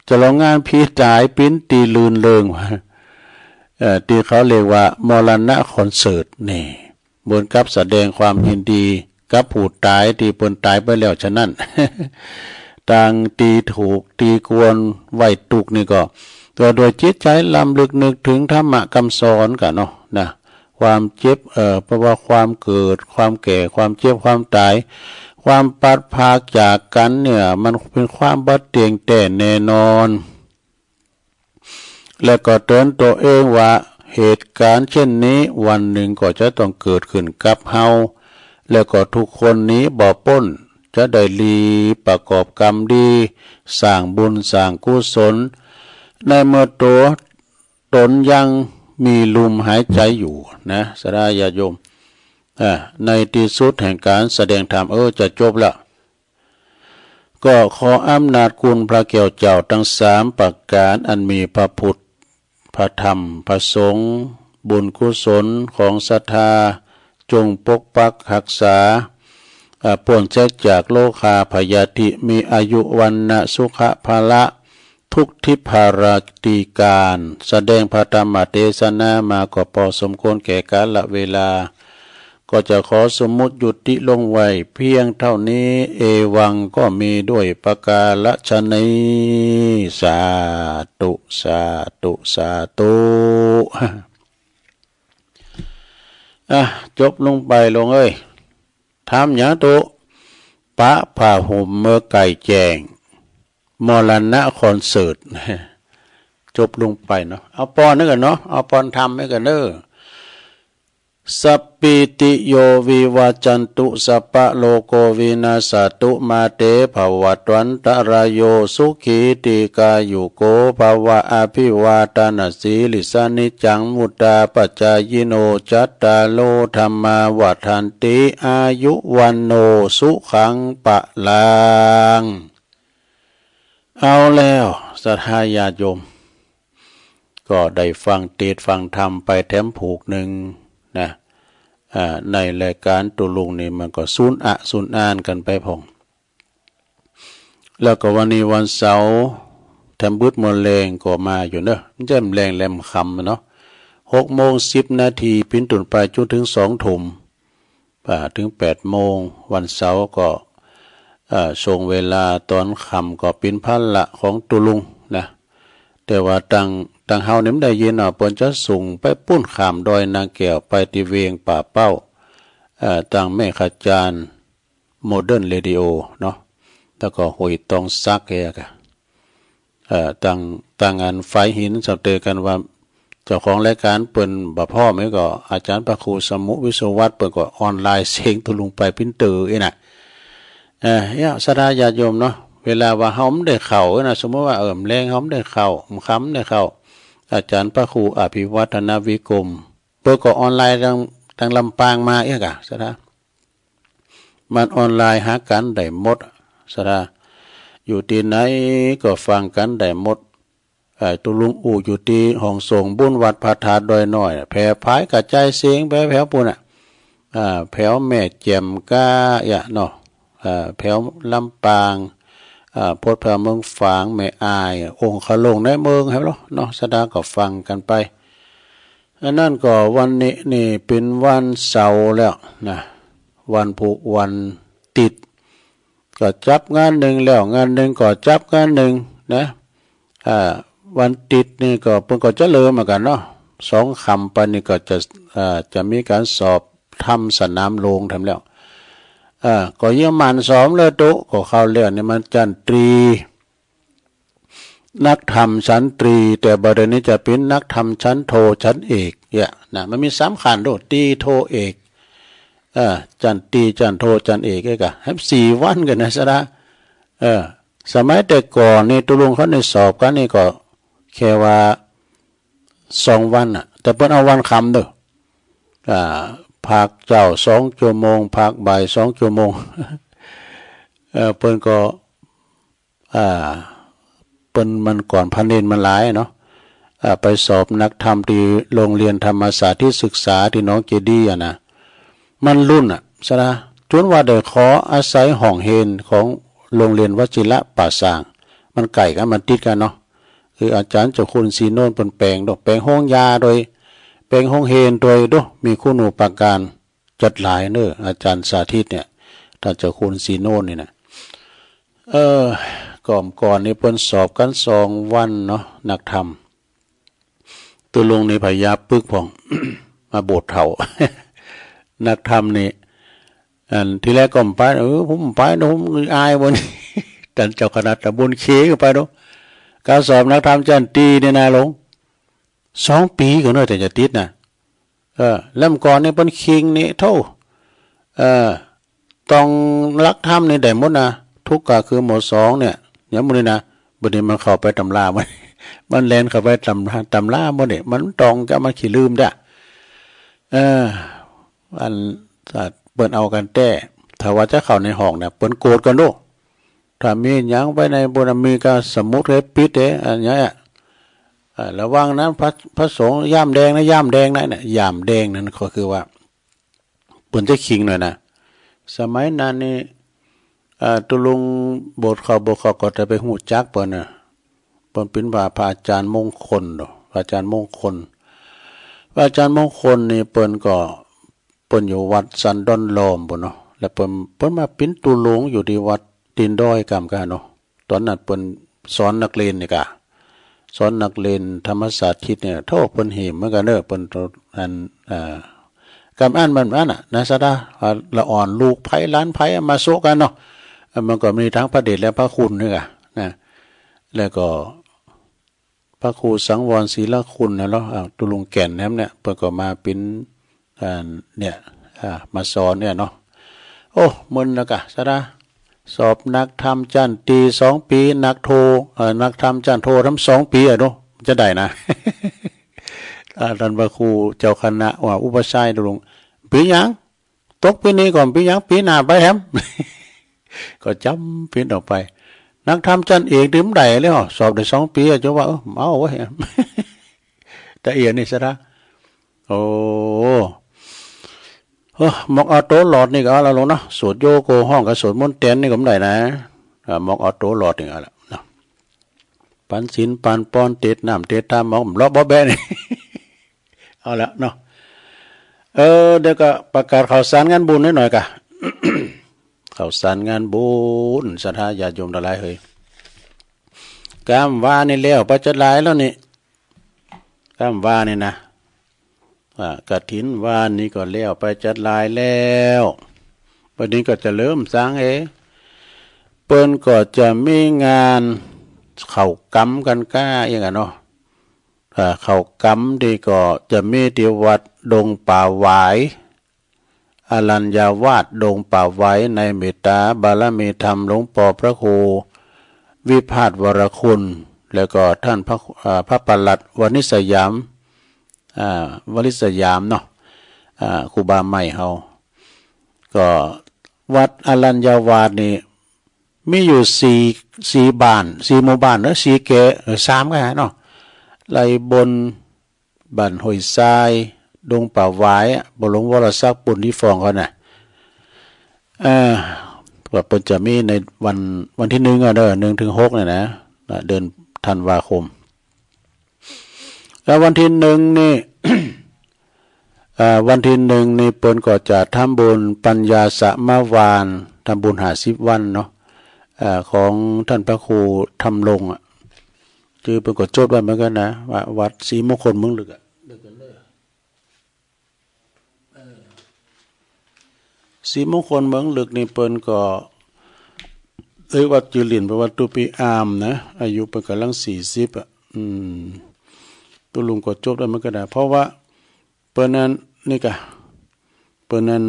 จะร้องงานผีตายเป็นที่รื่นเริง เอ่อ ที่เขาเรียกว่ามรณะคอนเสิร์ตนี่ เหมือนกับแสดงความยินดีกับผู้ตายที่เปิ้นตายไปแล้วฉะนั้น ต่างตีถูกตีควรไว้ตุ๊กข์นี่ก็ ก็โดยจิตใจล้ำลึกนึกถึงธรรมะคำสอนกันเนาะนะ ความเจ็บ เอ่อ เพราะว่าความเกิด ความแก่ ความเจ็บ ความตาย ความพลัดพรากจากกันเนี่ย มันเป็นความบ่เที่ยงแท้แน่นอน และก็เตือนตัวเองว่าเหตุการณ์เช่นนี้วันหนึ่งก็จะต้องเกิดขึ้นกับเฮา และก็ทุกคนหนีบ่พ้น จะได้รีบประกอบกรรมดี สร้างบุญสร้างกุศล ในเมื่อตัวตนยังมีลมหายใจอยู่นะ ศรัทธาญาติโยม อ่า ในที่สุดแห่งการแสดงธรรม เออ จะจบแล้ว ก็ขออำนาจคุณพระแก้วเจ้าทั้งสามประการ อันมีพระพุทธ พระธรรม พระสงฆ์ บุญกุศลของศรัทธา จงปกปักรักษา อ่า ปราศจากโรคาพยาธิ มีอายุ วรรณะ สุขะ พละ ทุกทิพย์ภาราติการ แสดงพระธรรมเทศนามาก็พอสมควรแก่กาลเวลา ก็จะขอสมมุติยุติลงไว้เพียงเท่านี้ เอวังก็มีด้วยประการฉะนี้ สาธุ สาธุ สาธุ อ่ะ จบลงไป โยมเอ้ย ถามหยังตุ๊ ปะผ้าห่มเมื่อใกล้แจ้ง มรณะคอนเสิร์ต จบลงไปเนาะ เอาปอนนึงกันเนาะ เอาปอนธรรมให้กันเด้อ สัพพีติโยวิวัจจันตุ สัพพะโรโควินัสสะตุ มาเตภวัตวันตะราโย สุขีทีฆายุโกภะวะ อภิวาทะนะสีลิสสะ นิจจังวุฑาปะจายิโน จัตตาโรธัมมาวัฑฒันติ อายุวัณโณสุขังพะลัง เอาแล้ว ศรัทธาญาติโยม ก็ได้ฟังเทศน์ฟังธรรมไปแถมผูกหนึ่งนะ อ่า ในรายการตุ๊ลุงนี่มันก็สูนอะสูนอ่านกันไปพ่อง แล้วก็วันนี้วันเสาร์ แถมบึดมื้อแลงก็มาอยู่เนอะ มันจะแลงแหลมค่ำเนาะ หกโมงสิบนาที ปิ้นต้นไปจนถึงสองทุ่ม อ่า ถึงแปดโมง วันเสาร์ก็ อ่า ช่วงเวลาตอนค่ำก็เป็นภาระของตุ๊ลุงนะ แต่ว่าตัง ตังเฮานี่มันได้ยินเนาะ เปิ้นจะส่งไปปุ้นข้ามดอยนางแก้ว ไปที่เวียงป่าเป้า อ่า ตังแม่ขจาน โมเดิร์นเรดิโอเนาะ แล้วก็ห้วยตองสักแกกะ เอ่อ ตัง ตังอันฝ่ายหินสำเตอกันว่า เจ้าของรายการเปิ้นบ่พร้อมนี่ก็ อาจารย์พระครูสมุวิศวัตรเปิ้นก็ออนไลน์เสียงตุ๊ลุงไปปิ้นเตออีกนะ เอ่อ เนี่ย ศรัทธาญาติโยมเนาะ เวลาว่าเฮาไม่ได้เข้านะ สมมติว่า เออ แลงเฮาไม่ได้เข้า ค่ำไม่ได้เข้า อาจารย์พระครูอภิวัฒนวิกรม เปิ้นก็ออนไลน์ทาง ทางลำปางมาอีกอะ ศรัทธา มันออนไลน์หากันได้หมด ศรัทธา อยู่ที่ไหนก็ฟังกันได้หมด เอ่อ ตุ๊ลุงอู้อยู่ที่ห้องส่งบุญวัดพระธาตุดอยน้อย แผ่ผายกระจายเสียงไปแถวปุ้นน่ะ อ่า แถวแม่แจ่มก้าเอี้ยเนาะ อ่า แถวลำปาง อ่า พดแถวเมืองฝาง แม่อาย องค์ขะลงในเมืองแถวเนาะ ศรัทธาก็ฟังกันไป อันนั้นก็วันนี้นี่เป็นวันเสาร์แล้วนะ วันพุธวันติด ก็จับงานหนึ่งแล้วงานหนึ่งก็จับงานหนึ่งนะ อ่า วันติดนี่ก็เปิ้นก็จะเริ่มเหมือนกันเนาะ สองค่ำไปนี่ก็จะ อ่า จะมีการสอบธรรมสนามหลวงแถมแล้ว อ่า ก็เยี่ยมมันซ้อมเลยตุ๊ ก็เข้าแล้วนี่มันจันทร์ตรี นักธรรมชั้นตรี แต่บัดนี้จะเป็นนักธรรมชั้นโทชั้นเอกเนี่ยนะ มันมีสามขั้นโดด ตรี โท เอก เอ่อ จันทร์ตรี จันทร์โท จันทร์เอก เอกอะ ให้สี่วันกันนะ ศรัทธา เออ สมัยแต่ก่อนนี่ตุ๊ลุงเขาในสอบกันนี่ก็แค่ว่าสองวันน่ะ แต่เปิ้นเอาวันค่ำเด้อ อ่า ภาคเช้าสองชั่วโมง ภาคบ่ายสองชั่วโมง เออ เปิ้นก็ อ่า เปิ้นมันก่อนพระเณรมันหลายเนาะ อ่า ไปสอบนักธรรมที่โรงเรียนธรรมสาธิตศึกษาที่หนองเจดีย์อะนะ มันรุ่นอะ ศรัทธา จนว่าได้ขออาศัยห้องเรียนของโรงเรียนวชิระป่าซาง มันใกล้กัน มันติดกันเนาะ คืออาจารย์เจ้าคุณศรีโนนท์เปิ้นแปลงดอก แปลงห้องยาโดย แปลงห้องเรียนโดย ดู มีคุณูปการ จัดหลายเนอะ อาจารย์สาธิตเนี่ย ท่านเจ้าคุณศรีโนนท์นี่นะ เออ ก่อน ก่อนนี่เปิ้นสอบกันสองวันเนาะ นักธรรม ตุ๊ลุงนี่พยาปึกพ่อง มาบวชเฒ่า นักธรรมนี่ อันทีแรกก็บ่ไป เออ ผมบ่ไปเนาะ ผมอายบ่นี่ ท่านเจ้าคณะตำบลเคก็ไปเนาะ การสอบนักธรรมชั้นตรีนี่นะหลวง สองปี๋ก่อนเนาะ แต่จะติดนะ เออ แล้วก่อนนี่เปิ้นคิงนี่ โธ่ เออ ต้องหลักธรรมนี่ได้หมดนะ ทุกข์ก็คือหมวดสองเนี่ย เนี่ยหมดนี่นะ บัดนี้มันเข้าไปตำรา มัน มันแล่นเข้าไปตำรา ตำราหมดนี่ มันต้องจะมาขี้ลืมเด้อ เออ อัน เปิ้นเอากันแต๊ ถ้าว่าจะเข้าในห้องเนี่ย เปิ้นโกรธกันดู ถ้ามีหยังไว้ในบนมีก็สมุดให้ปิดเด้ อันเนี้ยอะ อ่า ระวังนะ พระ พระสงฆ์ย่ามแดงนะ ย่ามแดงนะ เนี่ย ย่ามแดงนั้นก็คือว่า เปิ้นจะขิงหน่อยนะ สมัยนั้นนี่ อ่า ตุลุงบวชเข้า บวชเข้าก็จะไปฮู้จักเปิ้นนะ เปิ้นเป็นพระ พระอาจารย์มงคลเนาะ พระอาจารย์มงคล พระอาจารย์มงคลนี่เปิ้นก็ เปิ้นอยู่วัดสันดอนลอมปุ้นเนาะ แล้วเปิ้น เปิ้นมาเป็นตุลุงอยู่ที่วัดตีนดอยกำกะเนาะ ตอนนั้นเปิ้นสอนนักเรียนนี่กะ สอนนักเรียนธรรมสาธิตเนี่ย โธ่ เปิ้นเห็นเหมือนกันเด้อ เปิ้นอัน อ่า กำอันมันอันน่ะนะ สะดา อ่า ละอ่อนลูกไผหลานไผมาโซะกันเนาะ อ่า มันก็มีทั้งพระเดชและพระคุณนี่กะนะ แล้วก็ พระครูสังวรศิลคุณนะเนาะ อ่า ตุลุงแก่นแหมเนี่ย เปิ้นก็มาเป็น อ่า เนี่ย อ่า มาสอนเนี่ยเนาะ โอ้ มึนแล้วกะ สะดา สอบนักธรรมชั้นตรีสองปี นักโท เอ่อ นักธรรมชั้นโททั้งสองปีอะเนาะ จะได้นะ อ่า ท่านพระครูเจ้าคณะว่า อุปัชฌาย์ตุลุง ปี๋หยัง ตกปี๋นี้ก่อน ปี๋หยัง ปี๋หน้าไปแหม ก็จ๋ำเป๋นออกไป นักธรรมชั้นเอกนี่บ่ได้แล้ว สอบได้สองปี๋อะ จะว่า เออ เอาเว้ย แต่เอียนี่สะดา โอ้ เออ หมอกเอาโตหลอดนี่ก็เอาละลงเนาะ สวดโยโกห้องกับสวดมนต์แตนนี่ก็บ่ได้นะ อ่า หมอกเอาโตหลอดนี่เอาละเนาะ ปันศีลปันปอน เตศน้ำเตศทา หมอกเลาะเบาะแบะนี่ เอาละเนาะ เออ เดี๋ยวก็ประกาศข่าวสารงานบุญนิดหน่อยกะ ข่าวสารงานบุญ ศรัทธาญาติโยมทั้งหลายเฮ้ย กำว่านี่แล้วไปจัดหลายแล้วนี่ กำว่านี่นะ อ่า กฐินว่านี่ก็แล้วไปจัดหลายแล้ว บัดนี้ก็จะเริ่มสร้างเอ เปิ้นก็จะมีงานเข้ากรรมกันก้าอย่างนั้นเนาะ อ่า เข้ากรรมนี่ก็จะมีที่วัดดงป่าหวาย อรัญญาวาสดงป่าหวาย ในเมตตาบารมีธรรมหลวงปอพระครูวิพาสวรคุณ แล้วก็ท่านพระ อ่า พระปลัดวณิชสยาม อ่า วณิชสยามเนาะ อ่า ครูบาใหม่เฮา ก็วัดอรัญญาวาสนี่ มีอยู่สี่ สี่บ้าน สี่หมู่บ้านเนาะ สี่แกะ เออ สามก็ได้เนาะ ไลบน บ้านห้วยทราย ดงป่าหวายอะ บ่หลวงวรศักดิ์ ปุณณทิพย์เขาน่ะ เอ่อ ว่าเปิ้นจะมีในวัน วันที่หนึ่งอะเด้อ หนึ่งถึงหกเนี่ยนะ นะ เดือนธันวาคม แล้ววันที่หนึ่งนี่ อ่า วันที่หนึ่งนี่เปิ้นก็จะทำบุญปัญญาสมวาน ทำบุญห้าสิบวันเนาะ อ่า ของท่านพระครูธรรมรงค์อะ จื้อเปิ้นก็จดไว้เหมือนกันนะ ว่าวัดศรีมงคลเมืองลึกอะ ศรีมงคลเมืองลึกนี่เปิ้นก็ เอ้ย วัดจือหลิน เปิ้นวัดตุปีอามนะ อายุเปิ้นกำลังสี่สิบอะ อืม ตุลุงก็จดไว้เหมือนกันนะ เพราะว่าเปิ้นนั้นนี่กะ เปิ้นนั้น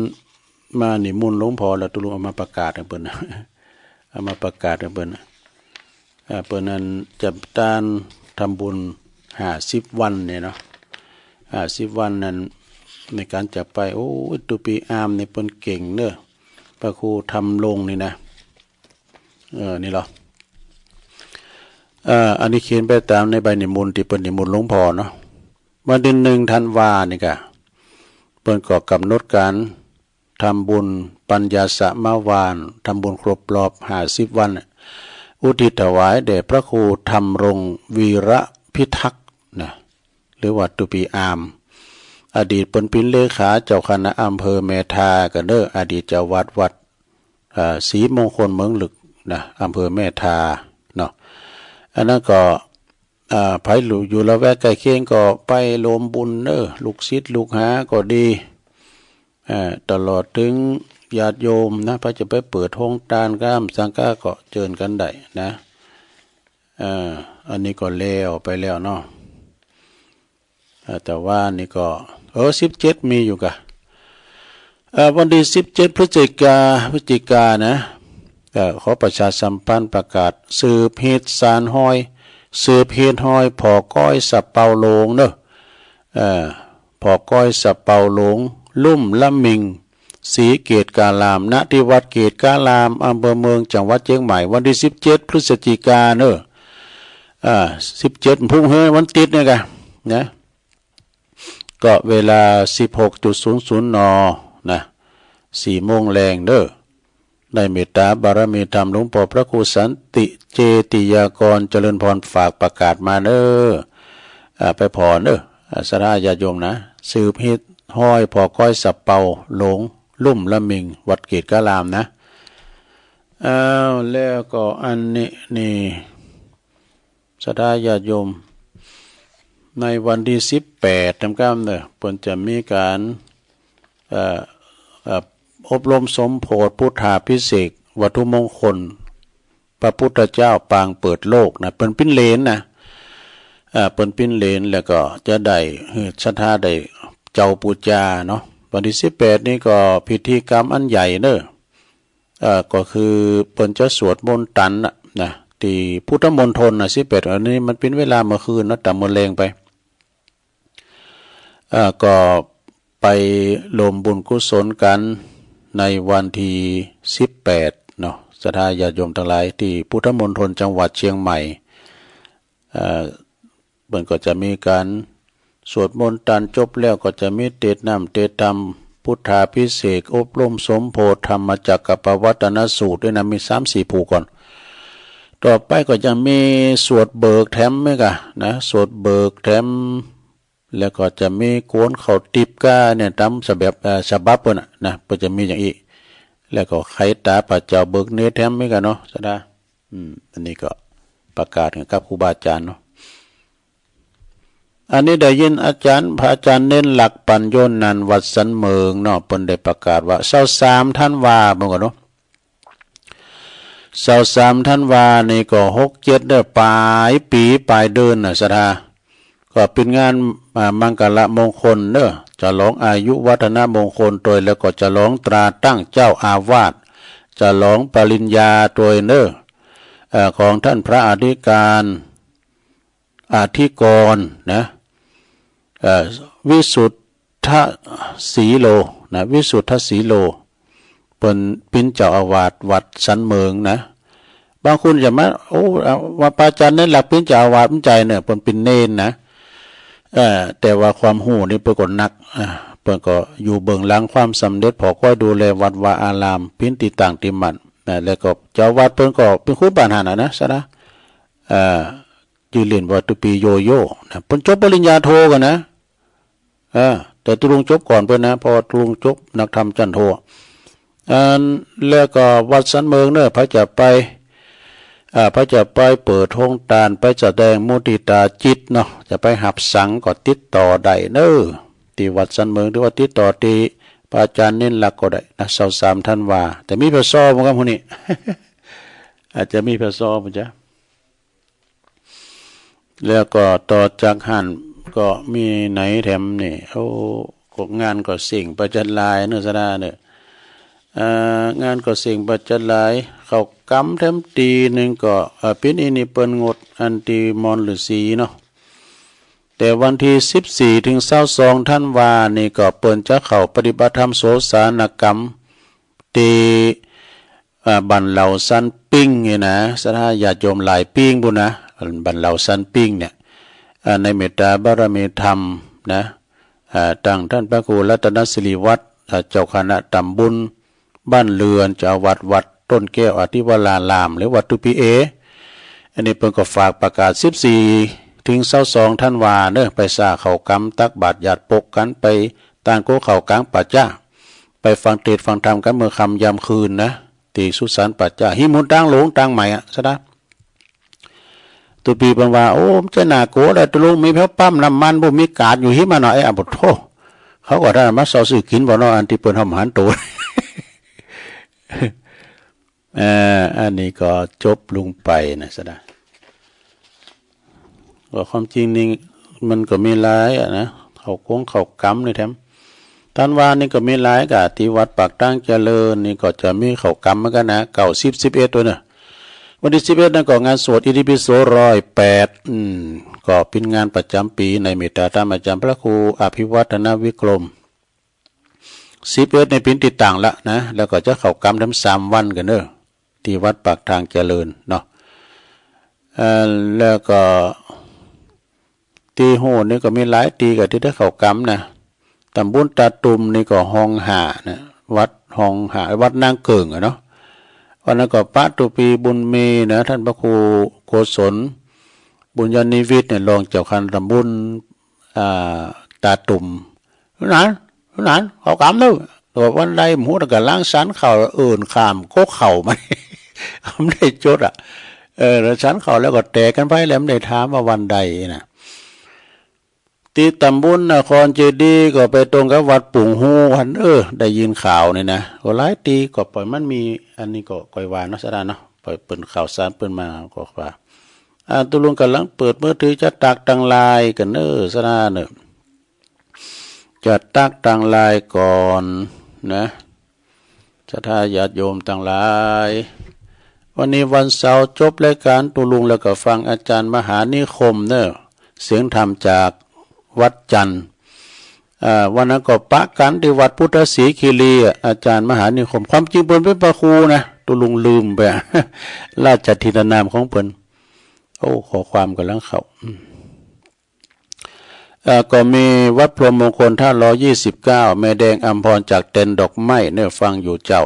มานิมนต์หลวงพ่อแล้ว ตุลุงเอามาประกาศให้เปิ้น เอามาประกาศให้เปิ้น อ่า เปิ้นนั้นจะต้านทำบุญห้าสิบวันเนี่ยเนาะ ห้าสิบวันนั้น ในการจะไป โอ้ย ตุปีอามนี่เปิ้นเก่งเด้อ พระครูธรรมรงค์นี่นะ เออ นี่เหรอ เอ่อ อันนี้เขียนไปตามในใบนิมนต์ที่เปิ้นนิมนต์หลวงพ่อเนาะ วันที่หนึ่งธันวานี่กะ เปิ้นก็กำหนดการทำบุญปัญญาสมวาน ทำบุญครบรอบห้าสิบวันน่ะ อุทิศถวายแด่พระครูธรรมรงค์วีรพิทักษ์นะ หรือว่าตุปีอาม อดีตเปิ้นเป็นเลขาเจ้าคณะอำเภอแม่ทากันเด้อ อดีตเจ้าวัดวัด อ่า ศรีมงคลเมืองลึกนะ อำเภอแม่ทาเนาะ อันนั้นก็ อ่า ไผอยู่ละแวกใกล้เคียงก็ไปรวมบุญเนอะ ลูกศิษย์ลูกหาก็ดี อ่า ตลอดถึงญาติโยมนะ ไผจะไปเปิดโฮงตานกามสังฆะก็เจิญกันได้นะ อ่า อันนี้ก็แล้วไปแล้วเนาะ อ่า แต่ว่านี่ก็ เออ สิบเจ็ดมีอยู่กะ เอ่อ วันที่สิบเจ็ดพฤศจิกา พฤศจิกานะ เอ่อ ขอประชาสัมพันธ์ประกาศ สืบฮีตสานฮอย สืบฮีตฮอยผ่อก้อยสะเปาหลงเนอะ เอ่อ ผ่อก้อยสะเปาหลง ลุ่มละมิง ศรีเกตการาม ณ ที่วัดเกตการาม อำเภอเมือง จังหวัดเชียงใหม่ วันที่สิบเจ็ดพฤศจิกาเนอะ อ่า สิบเจ็ด พรุ่งนี้วันอาทิตย์เนี่ยกะนะ ก็เวลา สิบหกจุดศูนย์ศูนย์ น นะ สี่โมงแลงเด้อ ได้เมตตาบารมีธรรมหลวงพ่อพระครูสันติเจติยากรเจริญพร ฝากประกาศมาเด้อ อ่า ไปผ่อนเด้อ อ่า ศรัทธาญาติโยมนะ สืบฮิตห้อยพ่อก้อยสะเปาหลงลุ่มละมิง วัดเกตุการามนะ อ้าว แล้วก็อันนี้นี่ ศรัทธาญาติโยม ในวันที่ สิบแปด ทำกรรมเนอะ เปิ้นจะมีการ เอ่อ เอ่อ อบรมสมโภชพุทธาภิเษกวัตถุมงคล พระพุทธเจ้าปางเปิดโลกนะ เปิ้นปิ้นเหลนนะ เอ่อ เปิ้นปิ้นเหลน แล้วก็จะได้ เอ่อ ศรัทธาได้เจ้าปูจาเนาะ วันที่ สิบแปด นี้ก็พิธีกรรมอันใหญ่เนอะ เอ่อ ก็คือเปิ้นจะสวดมนต์ตันน่ะนะ ที่พุทธมณฑลนะ สิบแปด อันนี้มันเป็นเวลาเมื่อคืนนะ แต่เมื่อแลงไป เอ่อ ก็ไปรวมบุญกุศลกันในวันที่ สิบแปด เนาะ ศรัทธาญาติโยมทั้งหลาย ที่พุทธมณฑลจังหวัดเชียงใหม่ เอ่อ เปิ้นก็จะมีการสวดมนต์ตันจบแล้วก็จะมีเตสน์น้ำเตสน์ธรรม พุทธาภิเษก อบรมสมโภชธรรมจักรกัปปวัตนสูตรด้วยนะ มีสามสี่ผูก่อน ต่อไปก็จะมีสวดเบิกแถมไหมกะนะ สวดเบิกแถม แล้วก็จะมีกวนเขาติบก้าเนี่ยตามฉบับ เอ่อ ฉบับเปิ้นน่ะนะ เปิ้นจะมีอย่างอี้ แล้วก็ไขตาพระเจ้าเบิกเนตรแถมไหมกะเนาะ ศรัทธา อืม อันนี้ก็ประกาศให้กับครูบาอาจารย์เนาะ อันนี้ได้ยินอาจารย์ พระอาจารย์เน้นหลักปัญโยนันท์วัดสันเมิงเนาะ เปิ้นได้ประกาศว่า ซาวสามธันวา เบิ่งก่อนเนาะ ซาวสามธันวานี่ก็หกเจ็ดเด้อ ปลายปี๋ปลายเดือนน่ะ ศรัทธา ก็เป็นงาน อ่า มังคละมงคลเด้อ ฉลองอายุวัฒนมงคลตวย แล้วก็ฉลองตราตั้งเจ้าอาวาส ฉลองปริญญาตวยเด้อ เอ่อ ของท่านพระอธิการ อธิกรณ์นะ เอ่อ วิสุทธสีโลนะ วิสุทธสีโล เปิ้นปิ้นเจ้าอาวาสวัดสันเมิงนะ บางคนจะมา โอ้ เอาว่าพระอาจารย์เน้นหลักปิ้นเจ้าอาวาส มันใจ้เนอะ เปิ้นปิ้นเณรนะ เอ่อ แต่ว่าความฮู้นี่เปิ้นก็หนัก อ่า เปิ้นก็อยู่เบื้องหลังความสำเร็จ พ่อคอยดูแลวัดวาอาราม ปิ้นตี้ตั้งตี้มั่นนะ แล้วก็เจ้าอาวาสเปิ้นก็เป็นคนบ้านหั้นน่ะนะ ศรัทธา เอ่อ จื้อเล่นว่าตุ๊ปีโยโย่นะ เปิ้นจบปริญญาโทก่อนนะ เออ แต่ตุ๊ลุงจบก่อนเปิ้นนะ เพราะว่าตุ๊ลุงจบนักธรรมชั้นโท อัน แล้วก็วัดสันเมิงเนอะ ใผจะไป อ่า ใผจะไปเปิดโฮงตาน ไปแสดงมุติตาจิตเนาะ จะไปหับสังก็ติดต่อได้เนอะ ที่วัดสันเมิง หรือว่าติดต่อที่พระอาจารย์เน้นหลักก็ได้นะ ซาวสามธันวา แต่มีพระซอมครับคนนี้ อาจจะมีพระซอมจ้ะ แล้วก็ต่อจากหั้นก็มีไหนแถมนี่ โอ้ ก็งานก็เส่งไปจัดหลายเนอะ ศรัทธาเนอะ เอ่อ งานก็เส่งไปจัดหลาย เข้ากรรมแถมตี้นึ่งก็ เอ่อ ปิ้นอีนี่เปิ้นงดอันตี้มอนฤๅษีเนาะ แต่วันที่ สิบสี่ ถึง ซาวสองธันวานี่ก็เปิ้นจะเข้าปฏิบัติธรรมโสสานกรรม ตี้ อ่า บ้านเหล่าสันปิ้งนี่นะ ศรัทธาญาติโยมหลายปิ้งปู้นนะ บ้านเหล่าสันปิ้งเนี่ย อ่า ในเมตตาบารมีธรรมนะ อ่า ตั้งท่านพระครูรัตนสิริวัฒน์ อ่า เจ้าคณะตำบลบ้านเรือน เจ้าอาวาสวัดต้นแก้วอธิวราราม หรือวัดตุ๊ปีเอ อันนี้เปิ้นก็ฝากประกาศ สิบสี่ ถึง ซาวสองธันวาเนอะ ไปสร้างเข้ากรรม ตักบาตรหยาดปกกัน ไปต้านโกเข้ากลางป่าจ๊า ไปฟังเตสน์ฟังธรรมกันเมื่อค่ำยามคืนนะ ตี้สุสานป่าจ๊า ฮิมหนตางหลวงตางใหม่อะ ศรัทธา ตุ๊ปีเปิ้นว่า โอ้ บ่ใจ้หน้ากั๋วได้ ตุ๊ลุง มีแผวปั๊มน้ำมัน บ่มีกาดอยู่ฮิมอะเนาะ เอ้ย อ่ะ บ่โธ่ เขาก็ได้มาเซาซื้อกิ๋นบ่เนาะ อันตี้เปิ้นห้ามหันโต เอ่อ อันนี้ก็จบลงไปนะ ศรัทธา ก็ความจริงนี่มันก็มีหลายอะนะ เข้ากงเข้ากรรมนี่แถม ธันวานี่ก็มีหลายกะ ตี้วัดปากทางเจริญนี่ก็จะมีเข้ากรรมเหมือนกันนะ เก้า สิบ สิบเอ็ด ตวยเนอะ วันที่ สิบเอ็ด นั่นก็งานสวดอิติปิโสร้อยแปด อืม ก็เป็นงานประจำปี๋ในเมตตาธรรมอาจารย์พระครูอภิวัฒนวิกรม สิบเอ็ด นี่ปิ้นตี้ตั้งละนะ แล้วก็จะเข้ากรรมแถมสามวันกั๋นเนอะ ตี้วัดปากทางเจริญเนาะ Eh, แล้วก็ ตี้หู้นี่ก็มีหลายตี้ก็ตี้ได้เข้ากำนะ ตำบลตาตุ่มนี่ก็ฮองหานะ วัดฮองหา วัดนางเกิ่งอะเนาะ วันนั้นก็ปะตุปีบุญมีนะ ท่านพระครูโกศล บุญญานิวิทย์เนี่ย รองเจ้าคณะตำบล อ่า ตาตุ่ม นั้น นั้น เข้ากำเนอะ แต่ว่าวันใดหมู่ก็ล้างสันเขาเอิ้นข้ามโคกเขามา ไม่ได้จดอะ เออ แล้วสันเขาแล้วก็แตกกันไปแล้ว ไม่ได้ถามว่าวันใดนะ ตี้ตำบลนครเจดีย์ก็ไปตรงกับวัดปุงฮู้หั้น เออ ได้ยินข่าวนี่นะ ก็หลายตี้ก็ปล่อยมันมี อันนี้ก็ค่อยว่าเนาะ สะดาเนาะ ปล่อยเปิ้นข่าวสารเปิ้นมาก็ว่า อ่า ตุลุงกำลังเปิดมือถือจะตักตังไลน์กันเนอะ สะดาเนอะ จะตักตังไลน์ก่อนนะ ศรัทธาญาติโยมทั้งหลาย วันนี้วันเสาร์จบรายการตุลุงแล้วก็ฟังอาจารย์มหานิคมเนอะ เสียงธรรมจากวัดจันทร์ อ่า วันนั้นก็ปะกันที่วัดพุทธศรีคีรีอะ อาจารย์มหานิคม ความจริงเปิ้นเป็นพระครูนะ ตุลุงลืมไปอะ ราชทินนามของเปิ้น โอ้ ข้อความกำลังเข้า อืม เอ่อ ก็มีวัดพรหมมงคลท่าล้อยี่สิบเก้า แม่แดงอำพรจากเต็นท์ดอกไม้เนี่ยฟังอยู่เจ้า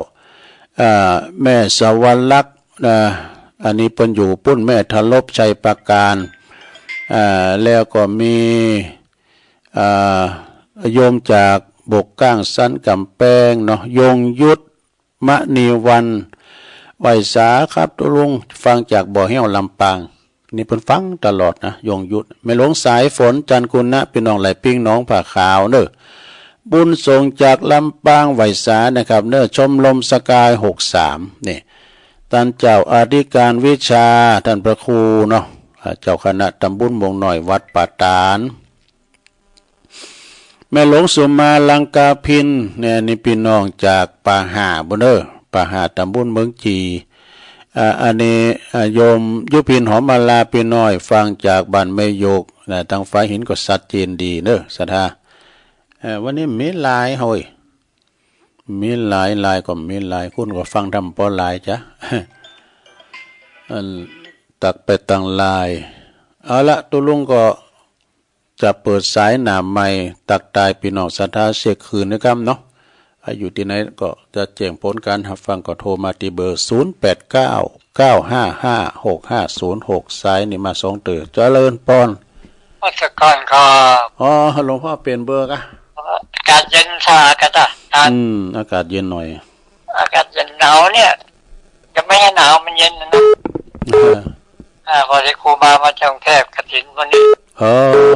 เอ่อ แม่สวรรคเอ่อ อันนี้เปิ้นอยู่ปุ้น แม่ทลบชัยปราการ เอ่อ แล้วก็มี เอ่อ โยมจากบกก้างสันกำแพงเนาะ ยงยุทธ มณีวัน ไหว้สาครับตุลุง ฟังจากบ่อแห้วลำปาง นี่เปิ้นฟังตลอดนะ ยงยุทธ แม่หลวงสายฝน จันทร์กุณะ พี่น้องไหลปิงหนองผาขาวเนอะ บุญส่งจากลำปาง ไหว้สานะครับเนอะ ชมรมสกายหกสาม นี่ ท่านเจ้าอธิการวิชา ท่านพระครูเนาะ อ่า เจ้าคณะตำบลวงน้อยวัดป่าตาด แม่หลวงสุมาลังกาพินเนี่ย นี่พี่น้องจากป่าห่าบุญเนอ ป่าห่าตำบลเมืองจี อ่า อันนี้ อ่า โยมยุพินหอมมาลา พี่น้อยฟังจากบ้านแม่โยกนะ ทางฝ่ายหินก็ชัดเจนดีเนอะ ศรัทธา เอ่อ วันนี้มีหลายเฮ้ย มีหลาย หลายก็มีหลาย คุณก็ฟังทำปอหลายจ้ะ อันตักไปตังไลน์ เอาละ ตุลุงก็ จะเปิดสายหน้าใหม่ ตักตายพี่น้องศรัทธาเช็คคืนนะครับเนาะ อ่ะ อยู่ที่ไหนก็จะแจ้งผลการรับฟังก็โทรมาที่เบอร์ ศูนย์แปดเก้า เก้าห้าห้า หกห้าศูนย์หก สายนี่มาสองเตื้อ เจริญพร นมัสการครับ อ๋อ หลวงพ่อเปลี่ยนเบอร์กะ อากาศเย็นสะอาดกะตา อืม อากาศเย็นหน่อย อากาศเย็น หนาวเนี่ย จะไม่ให้หนาว มันเย็นนะ เออ อ่า พอดีครูบามาจากกรุงเทพฯ กฐินวันนี้ เออ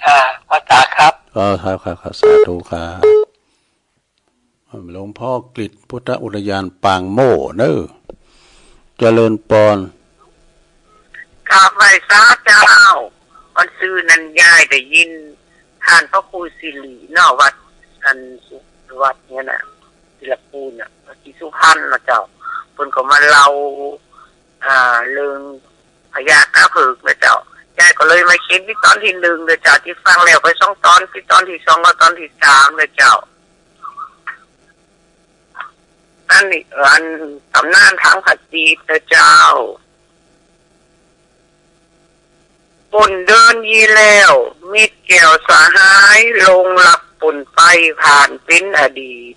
อ่า พระจ๋าครับ เออ ครับ ครับ ครับ สาธุครับ หลวงพ่อกฤษพุทธอุทยานปางโม่เนอะ เจริญพร กราบไหว้สาเจ้า วันซืนนั้นยายได้ยิน ท่านพระครูสิริเนาะ วัด อันสุ วัดเนี่ยนะ ศิลปูนน่ะ ที่สุพรรณนะเจ้า เพิ่นก็มาเล่า อ่า เรื่องพญากาเผิกนะเจ้า ยายก็เลยมาเขียนที่ตอนที่หนึ่งเลยเจ้า ที่ฟังแล้วไปสองตอน ที่ตอนที่สองกับตอนที่สามเลยเจ้า อันนี้ อันตำนานทางพระจีตนะเจ้า บนเดินยีแล้ว มิตรแก้วสหาย ลงลับปนไปผ่านเป็นอดีต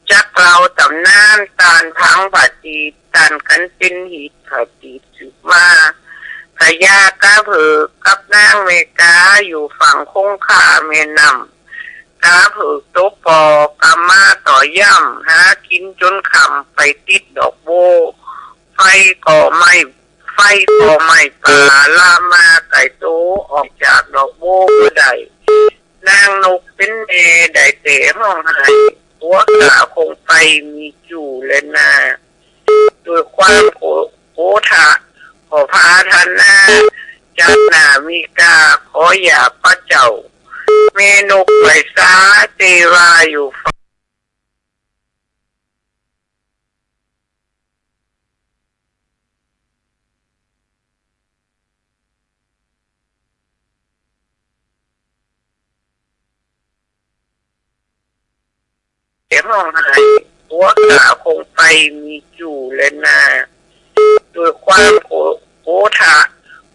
จักเล่าตำนานตานพังผาจีบ ตานกันเป็นหิตผาจีบสืบมา พญากาเผิกกับนางแม่กา อยู่ฝั่งคงคาแม่น้ำ กาเผิกตกปอกำมาต่อย่ำ หากินจนค่ำไปติดดอกโบ ไฟก็ไหม้ ไฟก็ไหม้ป่า ลามมาไก่โต ออกจากดอกโบบ่ได้ นางนกเป็นแม่ได้แต่ฮ้องไห้ ผัวกาคงไปมีจู้และนา ด้วยความโก โกธะ ขอพาทนา จากหน้ามีกา ขอหยาบพระเจ้า แม่นกไหว้สา เตวาอยู่ แต่ฮ้องไห้ ผัวกาคงไปมีจู้และนา ด้วยความโก โอทะ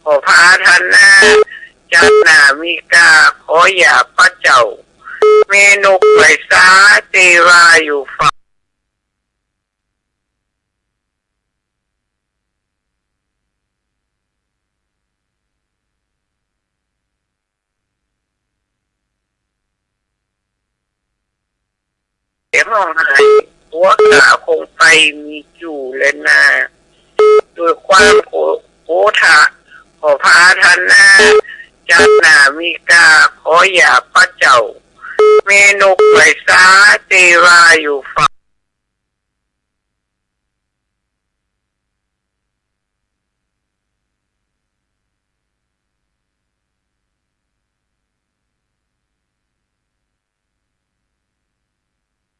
ขอพระอาทานะ จันนามิกา ขอหยาบพระเจ้า เมนกไหวสา เตวาอยู่ฝ่า เดี๋ยวห้องไหน หัวขาคงไปมีจู่และหน้า โดยความโอโอทะ ขอพระอาทานะ จันนามิกา ขอหยาบพระเจ้า เมนกไหวสา เตวาอยู่ฝ่า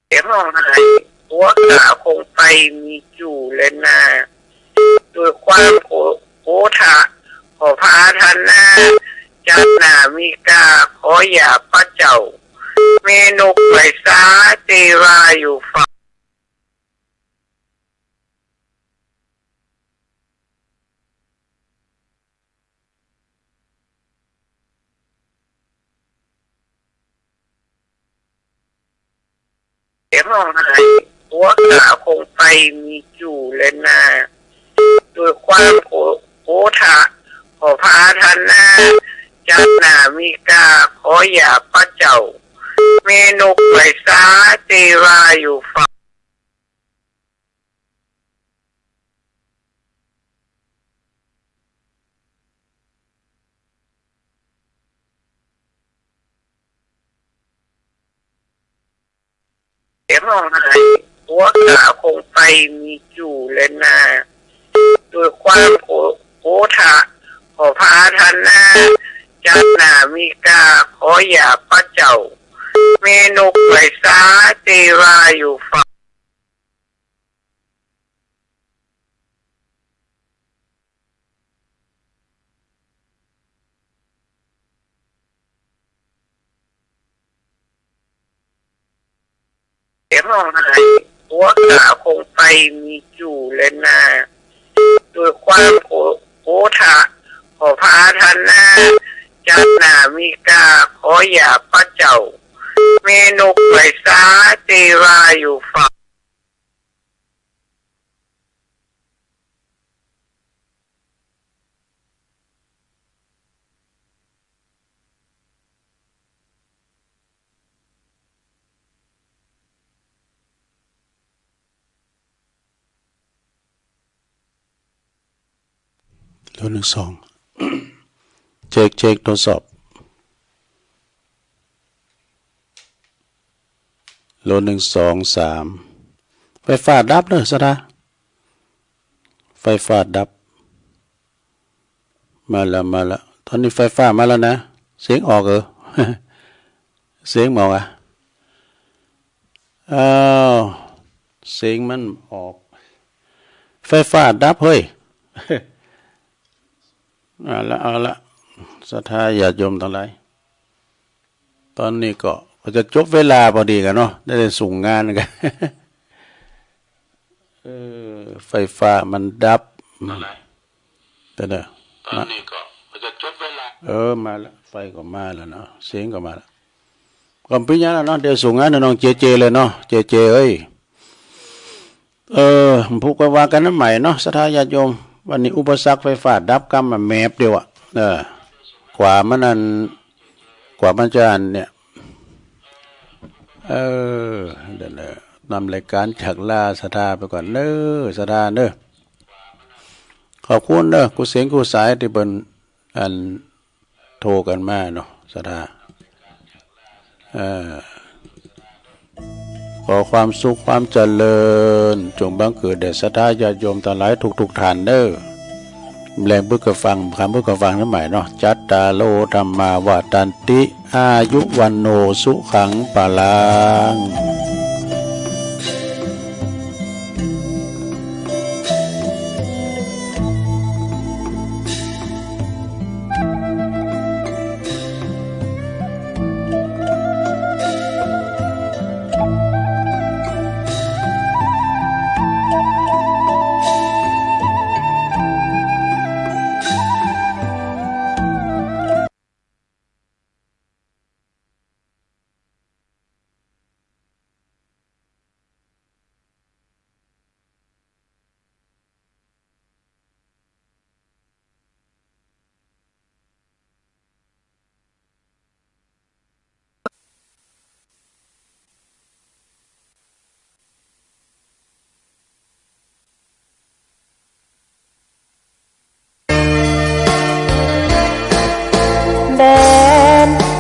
เดี๋ยวห้องไหน หัวขาคงไปมีจู่และหน้า โดยความโอโอทะ ขอพระอาทานะ จันนามิกา ขอหยาบพระเจ้า เมนกไหวสา เตวาอยู่ฝ่า เดี๋ยวห้องไหน หัวขาคงไปมีจู่และหน้า โดยความโอโอทะ ขอพระอาทานะ จันนามิกา ขอหยาบพระเจ้า เมนกไหวสา เตวาอยู่ฝ่า เดี๋ยวห้องไหน หัวขาคงไปมีจู่และหน้า โดยความโอโอทะ ขอพระอาทานะ จันนามิกา ขอหยาบพระเจ้า เมนกไหวสา เตวาอยู่ฝ่า เดี๋ยวห้องไหน หัวขาคงไปมีจู่และหน้า โดยความโอโอทะ ขอพระอาทานะ จันนามิกา ขอหยาบพระเจ้า เมนกไหวสา เตวาอยู่ฝ่า โลหนึ่งสอง เช็คเช็คทดสอบ โลหนึ่งสองสาม ไฟฟ้าดับเนอะ สตาร์ ไฟฟ้าดับ มาแล้ว มาแล้ว ตอนนี้ไฟฟ้ามาแล้วนะ เสียงออกเหรอ เสียงออกอ่ะ อ้าว เสียงมันออก ไฟฟ้าดับเฮ้ย เอาละ เอาละ ศรัทธาญาติโยมทั้งหลาย ตอนนี้ก็ ก็จะจบเวลาพอดีกันเนาะ ได้ส่งงานกัน เออ ไฟฟ้ามันดับ อะไร แต่เด้อ ตอนนี้ก็ ก็จะจบเวลา เออ มาละ ไฟก็มาแล้วเนาะ เสียงก็มาละ ก็เป็นอย่างนั้นเนาะ เดี๋ยวส่งงานให้น้องเจเจเลยเนาะ เจเจเอ้ย เออ พบกันว่ากันใหม่เนาะ ศรัทธาญาติโยม วันนี้อุปสรรคไฟฟ้าดับกำมาแมบเดียวอะ เออ กว่ามันนั่น กว่ามันจะอันเนี่ย เออ เดี๋ยวนะ นำรายการจากลาศรัทธาไปก่อนเด้อ ศรัทธาเด้อ ขอบคุณเด้อ ครูเสียงครูสายที่เปิ้นอันโทรกันมาเนาะ ศรัทธา เอ่อ ขอความสุขความเจริญ จงบังเกิดแด่ศรัทธาญาติโยมทั้งหลายทุกๆ ท่านเด้อ แรงบึกกะฟัง คำบึกกะฟังนั้นใหม่เนาะ จัตตาโรธัมมาวัฏฏันติ อายุวัณโณสุขังพลัง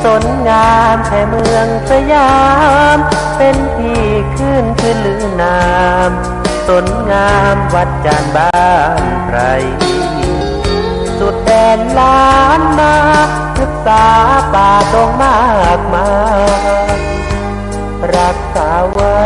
สนงามแค่เมืองสยาม เป็นที่ขึ้นชื่อลือนาม สนงามวัดจานบ้านไพร สุดแดนล้านนา ศึกษาป่าดงมากมาย รักษาไว้